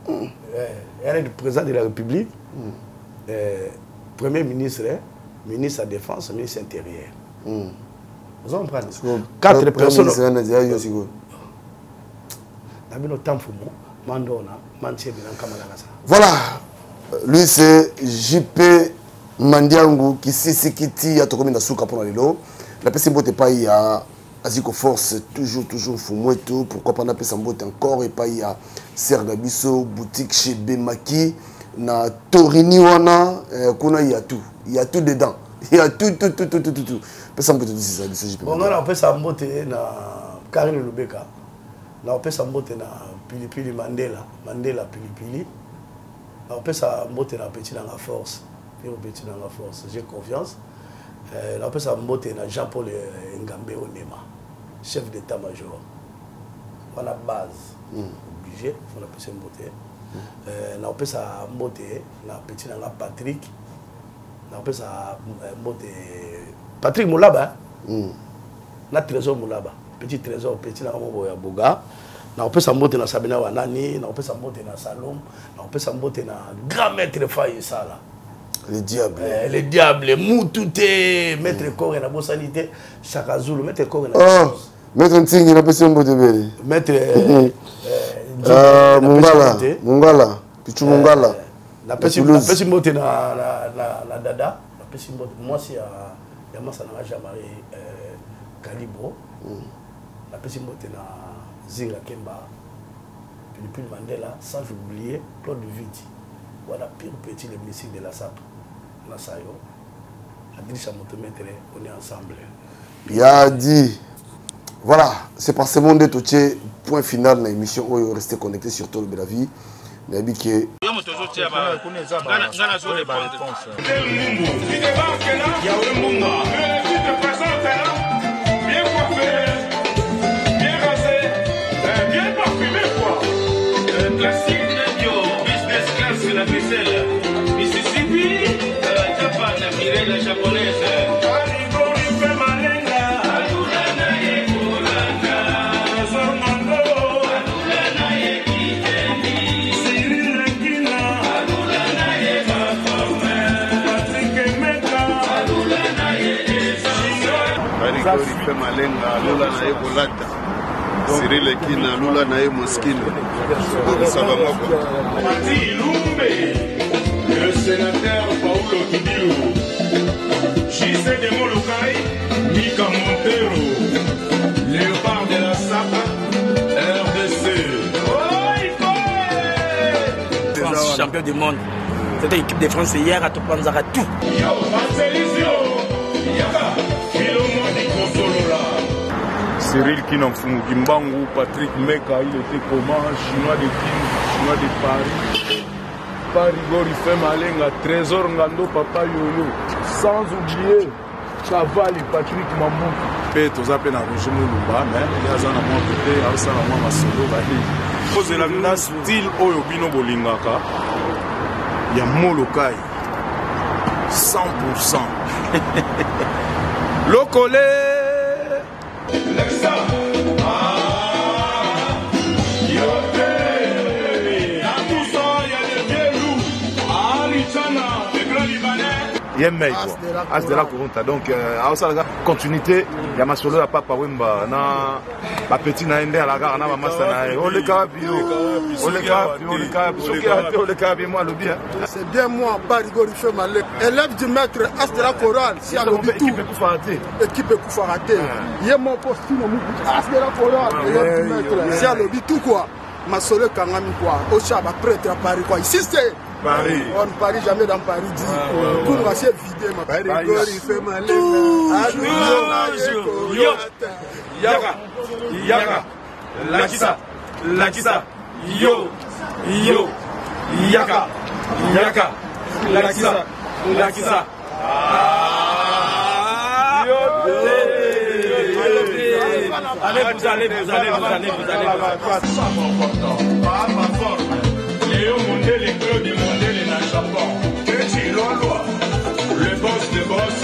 Mm. Eh, elle est président de la République, mm. eh, premier ministre, eh, ministre de la Défense, ministre intérieur. Mm. Vous comprenez Quatre personnes. Voilà, lui c'est JP Mandiangu Kisisi Kiti ya tokomi na suka mpona lelo napesi mbote epai ya Aziko Force toujours toujours Fumwetu pourquoi pas napesa mbote encore epai ya sere na biso boutique chez Bemaki na Torini wana eh, kuna ya tout ya tout dedans ya tout tout tout tout tout tout pesa mbote tosisa biso JP bon nga napesa mbote na Karine Lubeka napesa mbote na Pilipili Mandela Mandela Pilipili napesa mbote na petit nanga force petit nanga force j'ai confiance Euh, napesa mbote na jean paul euh, ngambe onema chef d'état major wana base mm. obligé fo napesa mbote mm. euh, napesa mbote na petit na nga patrick napesa mbote patrick molaba mm. na trésor molaba petit trésor petit na nga moko ya boga nakopesa mbote na sabina wanani nakopesa mbote na salom nakopesa mbote na grand maître fai esala Le diable. Eh, le diable mutu te maître mm. Kore na bosani te Shaka Zulu maître Kore na oh, maître Ntingi na pesi mbote bele. Maître euh, euh, Mungala Mungala Pichu euh, Mungala. Na pesi na pesi mbote na na na, na dada na pesi mbote mwasi ya ya masa na Jean Marie euh, Kalibro. Mm. Na pesi mbote na Zinga Kemba Pilipili Mandela sans oublier Claude Vidi. wana pire petit le mystique de la sape na sayo adrisa moto maître on est ensemble ya dit voilà c'est par ce monde totie point final na émission oyo restez connecté sur tolobela vie nayebi ke yo moto ozotia nga nazo répondre Barigori malenga alula na ye kolata Cyril Ekina alula na ye Moskino bobisa bango kwa Lumbe le sénateur Paulo Kidilu JC de Molokai Mika Montero Léopard de la Sapa RDC France champion du monde c'était équipe de France hier à topanzaka tout Yo Marcelisio Yaka Cyril Kina Mfumu Kimbangu, Patrick Meka, il était comment Chinois de Kin, Chinois de Paris. Parigori Femalenga, Trésor Ngando, Papa Yoyo. Sans oublier Chavali, Patrick Mambuku. Mpe toza mpe na Roger Mulumba, mais ye aza na mwa kote, aosala mwa masolo bali. Kozela na style oyo bino bolingaka ya Molokai 100%. Lokole ye mei quoi as de la coronta donc euh, aosalaka continuité ya masolo ya papa wemba na bapetit na ye nde alaka kaka na bamasta na ye oleka wapi yo oleka wapi oleka wapi soki ate oleka wapi mo alobi C'est bien moi, Barigo Rife Malek, élève du maître As de la chorale, si alobi tout. Équipe ekufaka te. Équipe ekufaka te. Ye moko sino muku As de la chorale, élève du maître, si alobi tout quoi. Masolo ekangami quoi. Ocha ba prêtre à Paris quoi. Ici c'est Paris. On ne parie jamais dans Paris dit. Kunga c'est vidé ma. Barigo Rife Malek. Yo. Yaka. Yaka. Lakisa. Lakisa. Yo. Yo. Yaka. Yaka. Lakisa. Lakisa. Allez, vous allez, vous allez, vous allez, vous allez. Papa forme. Léo Mondele, Claude Mondele na Japon. Kechi Lolwa. Le boss de boss,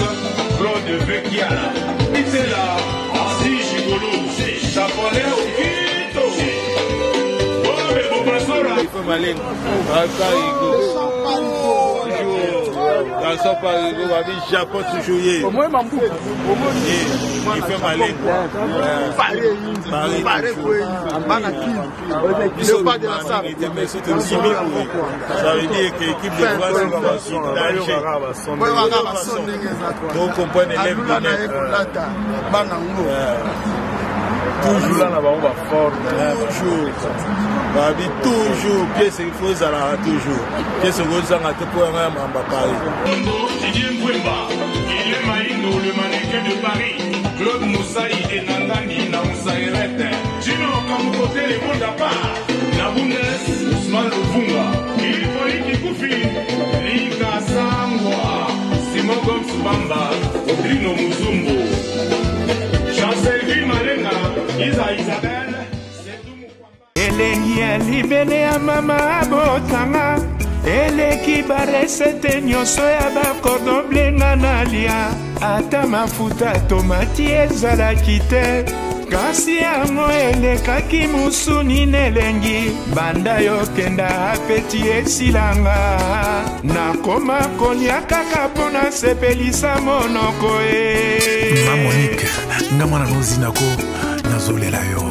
Claude Vekiala. Itela, Ansi Gigolo. Japonais Okito. Bombe Bobasora. Garçon Parigo, babi Japon toujours ye. Au moins Mambuku. Il fait malin quoi. Paris, Bana Léopard de la Salle. Ça veut dire que l'équipe de France est en danger. Donc comprendre élève Bana ngo. Toujours là, on va fort. Toujours. Babi toujours pièce il faut ezalaka toujours pièce okozanga te mpo yanga ya mamba Paris. Didier Mbwemba, Guillaume Maïno, le mannequin de Paris, Claude Moussaï et Nangani na Moussaïrete, Gino Kamukote, le monde à part, na Bundes, Ousmane Luvunga, Ilifoli Kikufi, Lika Sangwa, Simon Gomes Bamba, Odrino Muzumbo, Chancelvi Malenga, Isa Isabelle, Elengi ya libele ya mama abotanga eleki baresete nyonso ya bacordon bleu nga nalia ata mafuta tomati ezalaki te kasi yango elekaki mosuni na elengi banda yokenda apeti esilanga nakoma kolia kaka mpo nasepelisa monoko e Ma Monique, nga mwana nozinako nazolela yo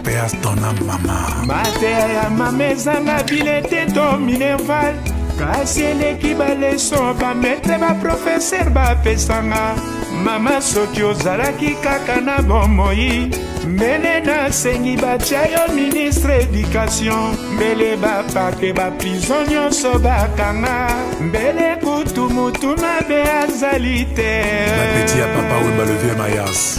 paix à ton âme mama. Mateya ya mama ezanga bilete to minerval kasi eleki baleso bametre baprofeser bapesanga mama soki ozalaki kaka na bomoi mbele nasengi batia yo ministre edikatio mbele bapake baprison nyonso bakanga mbele kutu mutu mabe azali te. Bapeti ya papa Wemba le vieux Mayas.